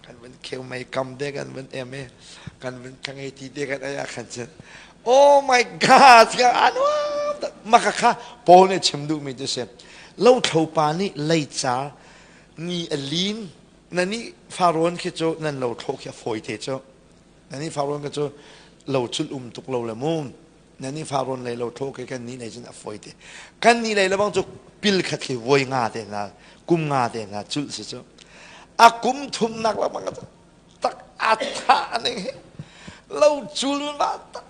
A: kan vun kheu mei kam te kan vun em i kan vun thangei ti te kan ei ah khan cun oh my god ka a nuam tak maka kha Paul nih chim duhmi cu si lothlo pa nih leicar ni a lin na nih farawn khi cu nan lo thlo khi a fawi te cu na nih farawn khi cu lo cul um tuk lo le mu na nih farawn lei lo thlo khi kan nih lei cun a fawi te kan nih lei lebang cu pil khat khi voi nga te hna kum nga te hna culh si cu a kum thumnak lebang tak a tha ning hi lo cul ma tak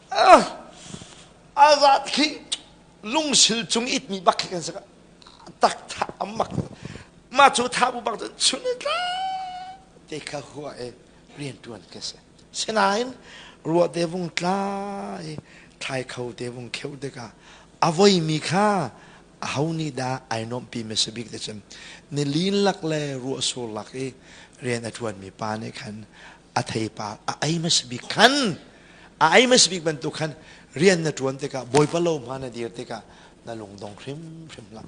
A: a zat khi lungsil cung it mi bak khi kan saka tak tha amak ma cu tha bu bak cun chun i tla te kha hua e rian tuan ka si sinain ruah te vung tla i thlai kho te vung kheu tikah a voi mi kha aho nih dah ai nuamhpi mi si bik te cun nilin lak le ruah sur lak i rian a tuan mi pa nih khan a theipar a ei hmasa bik khan a ei hmasa bik bantuk khan rian na tuan tikah bawipa lo hma na dir tikah na lungdong hrimhrim hlah.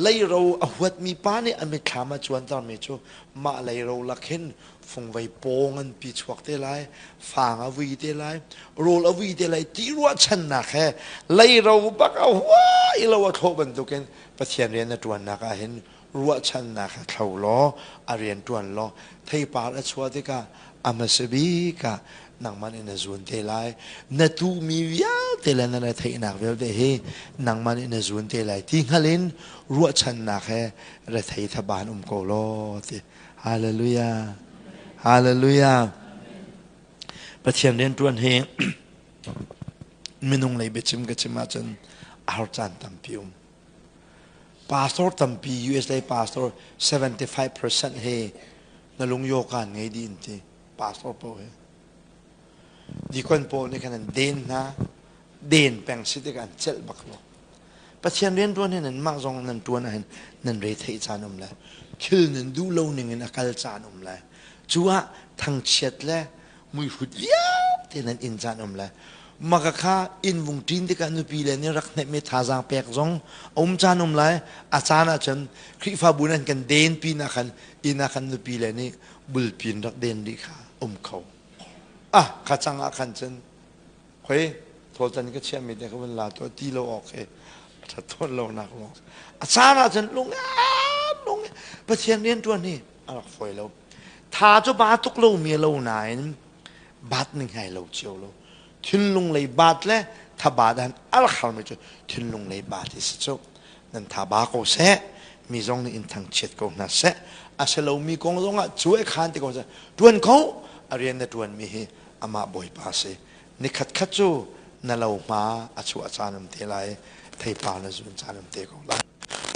A: Leiro a huatmi pa nih a mitthlam a cuantermi cu mah leiro lak hin fungvei paw nganpi chuak te lai, fang a vui te lai, rawl a vui te lai ti ruahchannak he leiro bak a hua i lo a thlawh bantukin Pathian rian na ṭuannak ah hin ruahchannak a thlo law a rian ṭuan law theipar a chuah tikah a hmasa bik ah nangmah nih na zun te lai na tuhmi vialte le na retheihnak vialte hi nangmah nih na zun te lai ti hngal in ruahchannak he rethei thaban um ko law ti hallelujah hallelujah Pathian rianṭuan hi minung lei biachim ka chim ahcun a har caan tampi um Pastor tampi US lei pastor 75% he na lung yokan ngei dih in ti pastor paoh hi. Dikon pawl nih khan an den hna den peng si tikah an celh bak lo. Pathian rianṭuan hi nan mah zong nan ṭuan ahhin nan re theih caan um lai. Thil nan duh lo ning in a kal caan um lai. Cu ah thangchiat le muihrut vialte nan inn caan um lai maka kha inn vung ṭin tikah nupi le nih rak hnemh i thazaang pek zong a um caan um lai a caan ahcun Khrihfabu nan kan den pin ah khan inn ah khan nupi le nih bulpin rak den rih kha um kho ah kha cang ah khan cun khoi thawltan ka chiahmi te ka vun la to ti lo awk he a ṭhat tawn lo nak lawng a caan ah cun lung lung Pathian rian ṭuan hi a rak fawi lo Tha cu ba tuk lomi a lo nain baat ning hai lo cio lo. Thinlung lei baat le thabaat han al harmi cu thinlung lei baat hi si cu. Nan tha ba ko seh, mi zong nih in thangchiat ko hna seh. A si lomi kong zongah cu e khan ti ko seh. Tuan ko, a rian na tuanmi hi amah Bawipa si. Nikhat khat cu na lo hma a chuah caan um te lai, theipar na zun caan um te ko lai.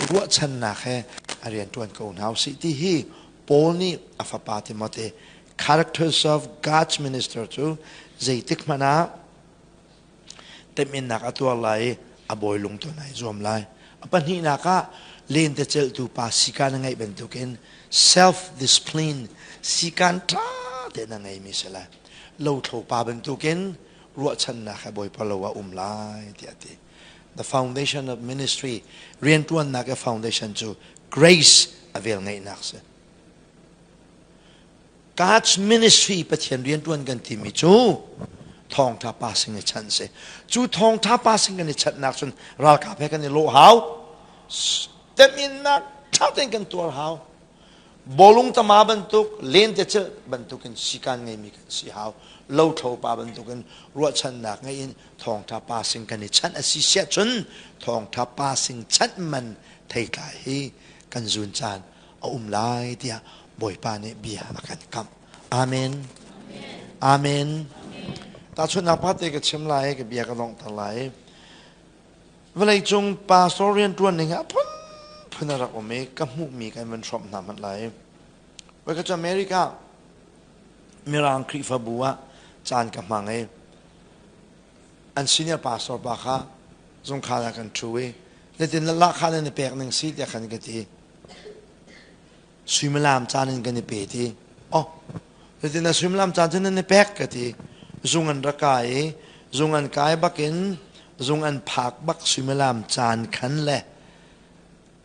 A: Ruahchannak he a rian ṭuan ko hna usih ti hi Paul nih a fapa Timote characters of God's minister cu zeitik hmanh ah teminnak a tuar lai i a bawi lungton ai zuam lai. A pahnihnak ah lentecelhtu pa sikan a ngeih bantukin self discipline sikan ṭha tein a ngeimi si lai. Lothlo pa bantukin ruahchannak he Bawipa lo ah um lai tiah a ti. The foundation of ministry rianṭuannak i foundation cu grace a velngeihnak si. God's ministry Pathian rianṭuan kan timi cu thawngṭha passing i chanh si. Cu thawngṭha passing kan i chanhnak cun ralkap he kan i lawh hau. Teminnak ṭha tein kan tuar hau. Bawlung tama bantuk, lentecelh bantukin sikan ngeimi kan si hau. Lothlo pa bantukin ruahchannak ngei in thawngṭha passing kan i chanh a si siah cun thawngṭha passing chanh man theitlai hi kan zun caan a um lai tiah Bawipa nih bia a kan kamh. Amen. Amen. Tahchunhnak pakhat te ka chim lai, ka bia ka donghter lai. Vawleicung pastor rianṭuan ning ah phunphun a rak um i ka hmuhmi kan van hrawmh hna hmanh lai. Voi ka cu America Mirang Khrihfabu ah caan ka hmang i an senior pastor pa kha zungkhal ah kan ṭhu i zeitin lahkhah nan i pek ning si tiah khan ka ti. Suimilam caan in kan i pe ti. Oh, Cutin na suimilam caan cu nan i pek ka ti. Zung an rak kai i zung an kai bakin zung an phak bak suimilam caan khan le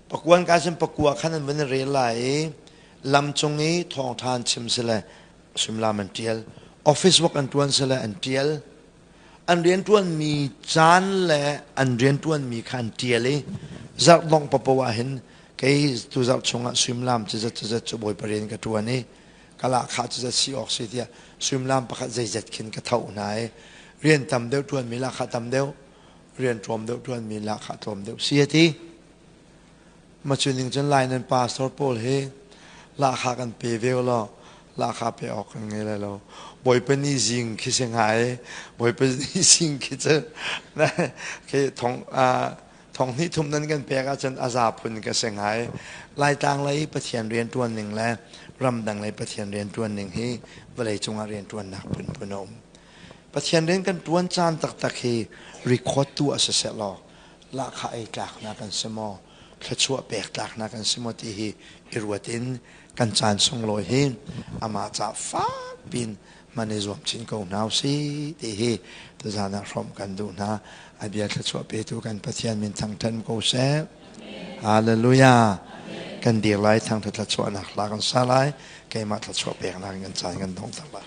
A: pakuan kai cun pakua khan an van i rel lai i lam cung i thawngṭha an chim si le suimilam an ṭial. Office work an ṭuan si le an ṭial. An rianṭuanmi caan le an rianṭuanmi kha an ṭial i zarh dongh papoh ah hin kei tuzarh chungah suimilam cizat cizat cu Bawipa rian ka ṭuan i ka lahkhah cizat si awk si tiah suimilam pakhat zeizat khin ka tho hna i rian tam deuh ṭuanmi lahkhah tam deuh, rian tlawm deuh ṭuanmi lahkhah tlawm deuh si a ti. Ma cu ning cun Lai nan pastor pawl hi lahkhah kan pe ve law lahkhah pe awk kan ngei lai lo. Bawipa ni zing khi si hnga i Bawipa ni zing khi cu khi thong thong hnih thum nan kan pek ahcun a za phun ka si hnga i Laitlang lei Pathian rianṭuan ning le ramdang lei Pathian rianṭuan ning hi vawlei cungah rianṭuannak phunphun a um. Pathian rian kan ṭuan caan taktak hi record tu ah siseh law lahkhah ei tlaknak kan si maw thluachuah pek tlaknak kan si maw ti hi i ruat in kan caan sunglawi hi amah ca fak pin man i zuam chin ko hna usih ti hi tuzaan ah hrawmh kan duh hna. A bia thluachuah petu kan Pathian min thangṭhat ko seh. Hallelujah. Kan dir lai thangṭhat thluachuahnak hla kan sa lai. Keimah thluachuah peknak in kan caan kan dongter lai.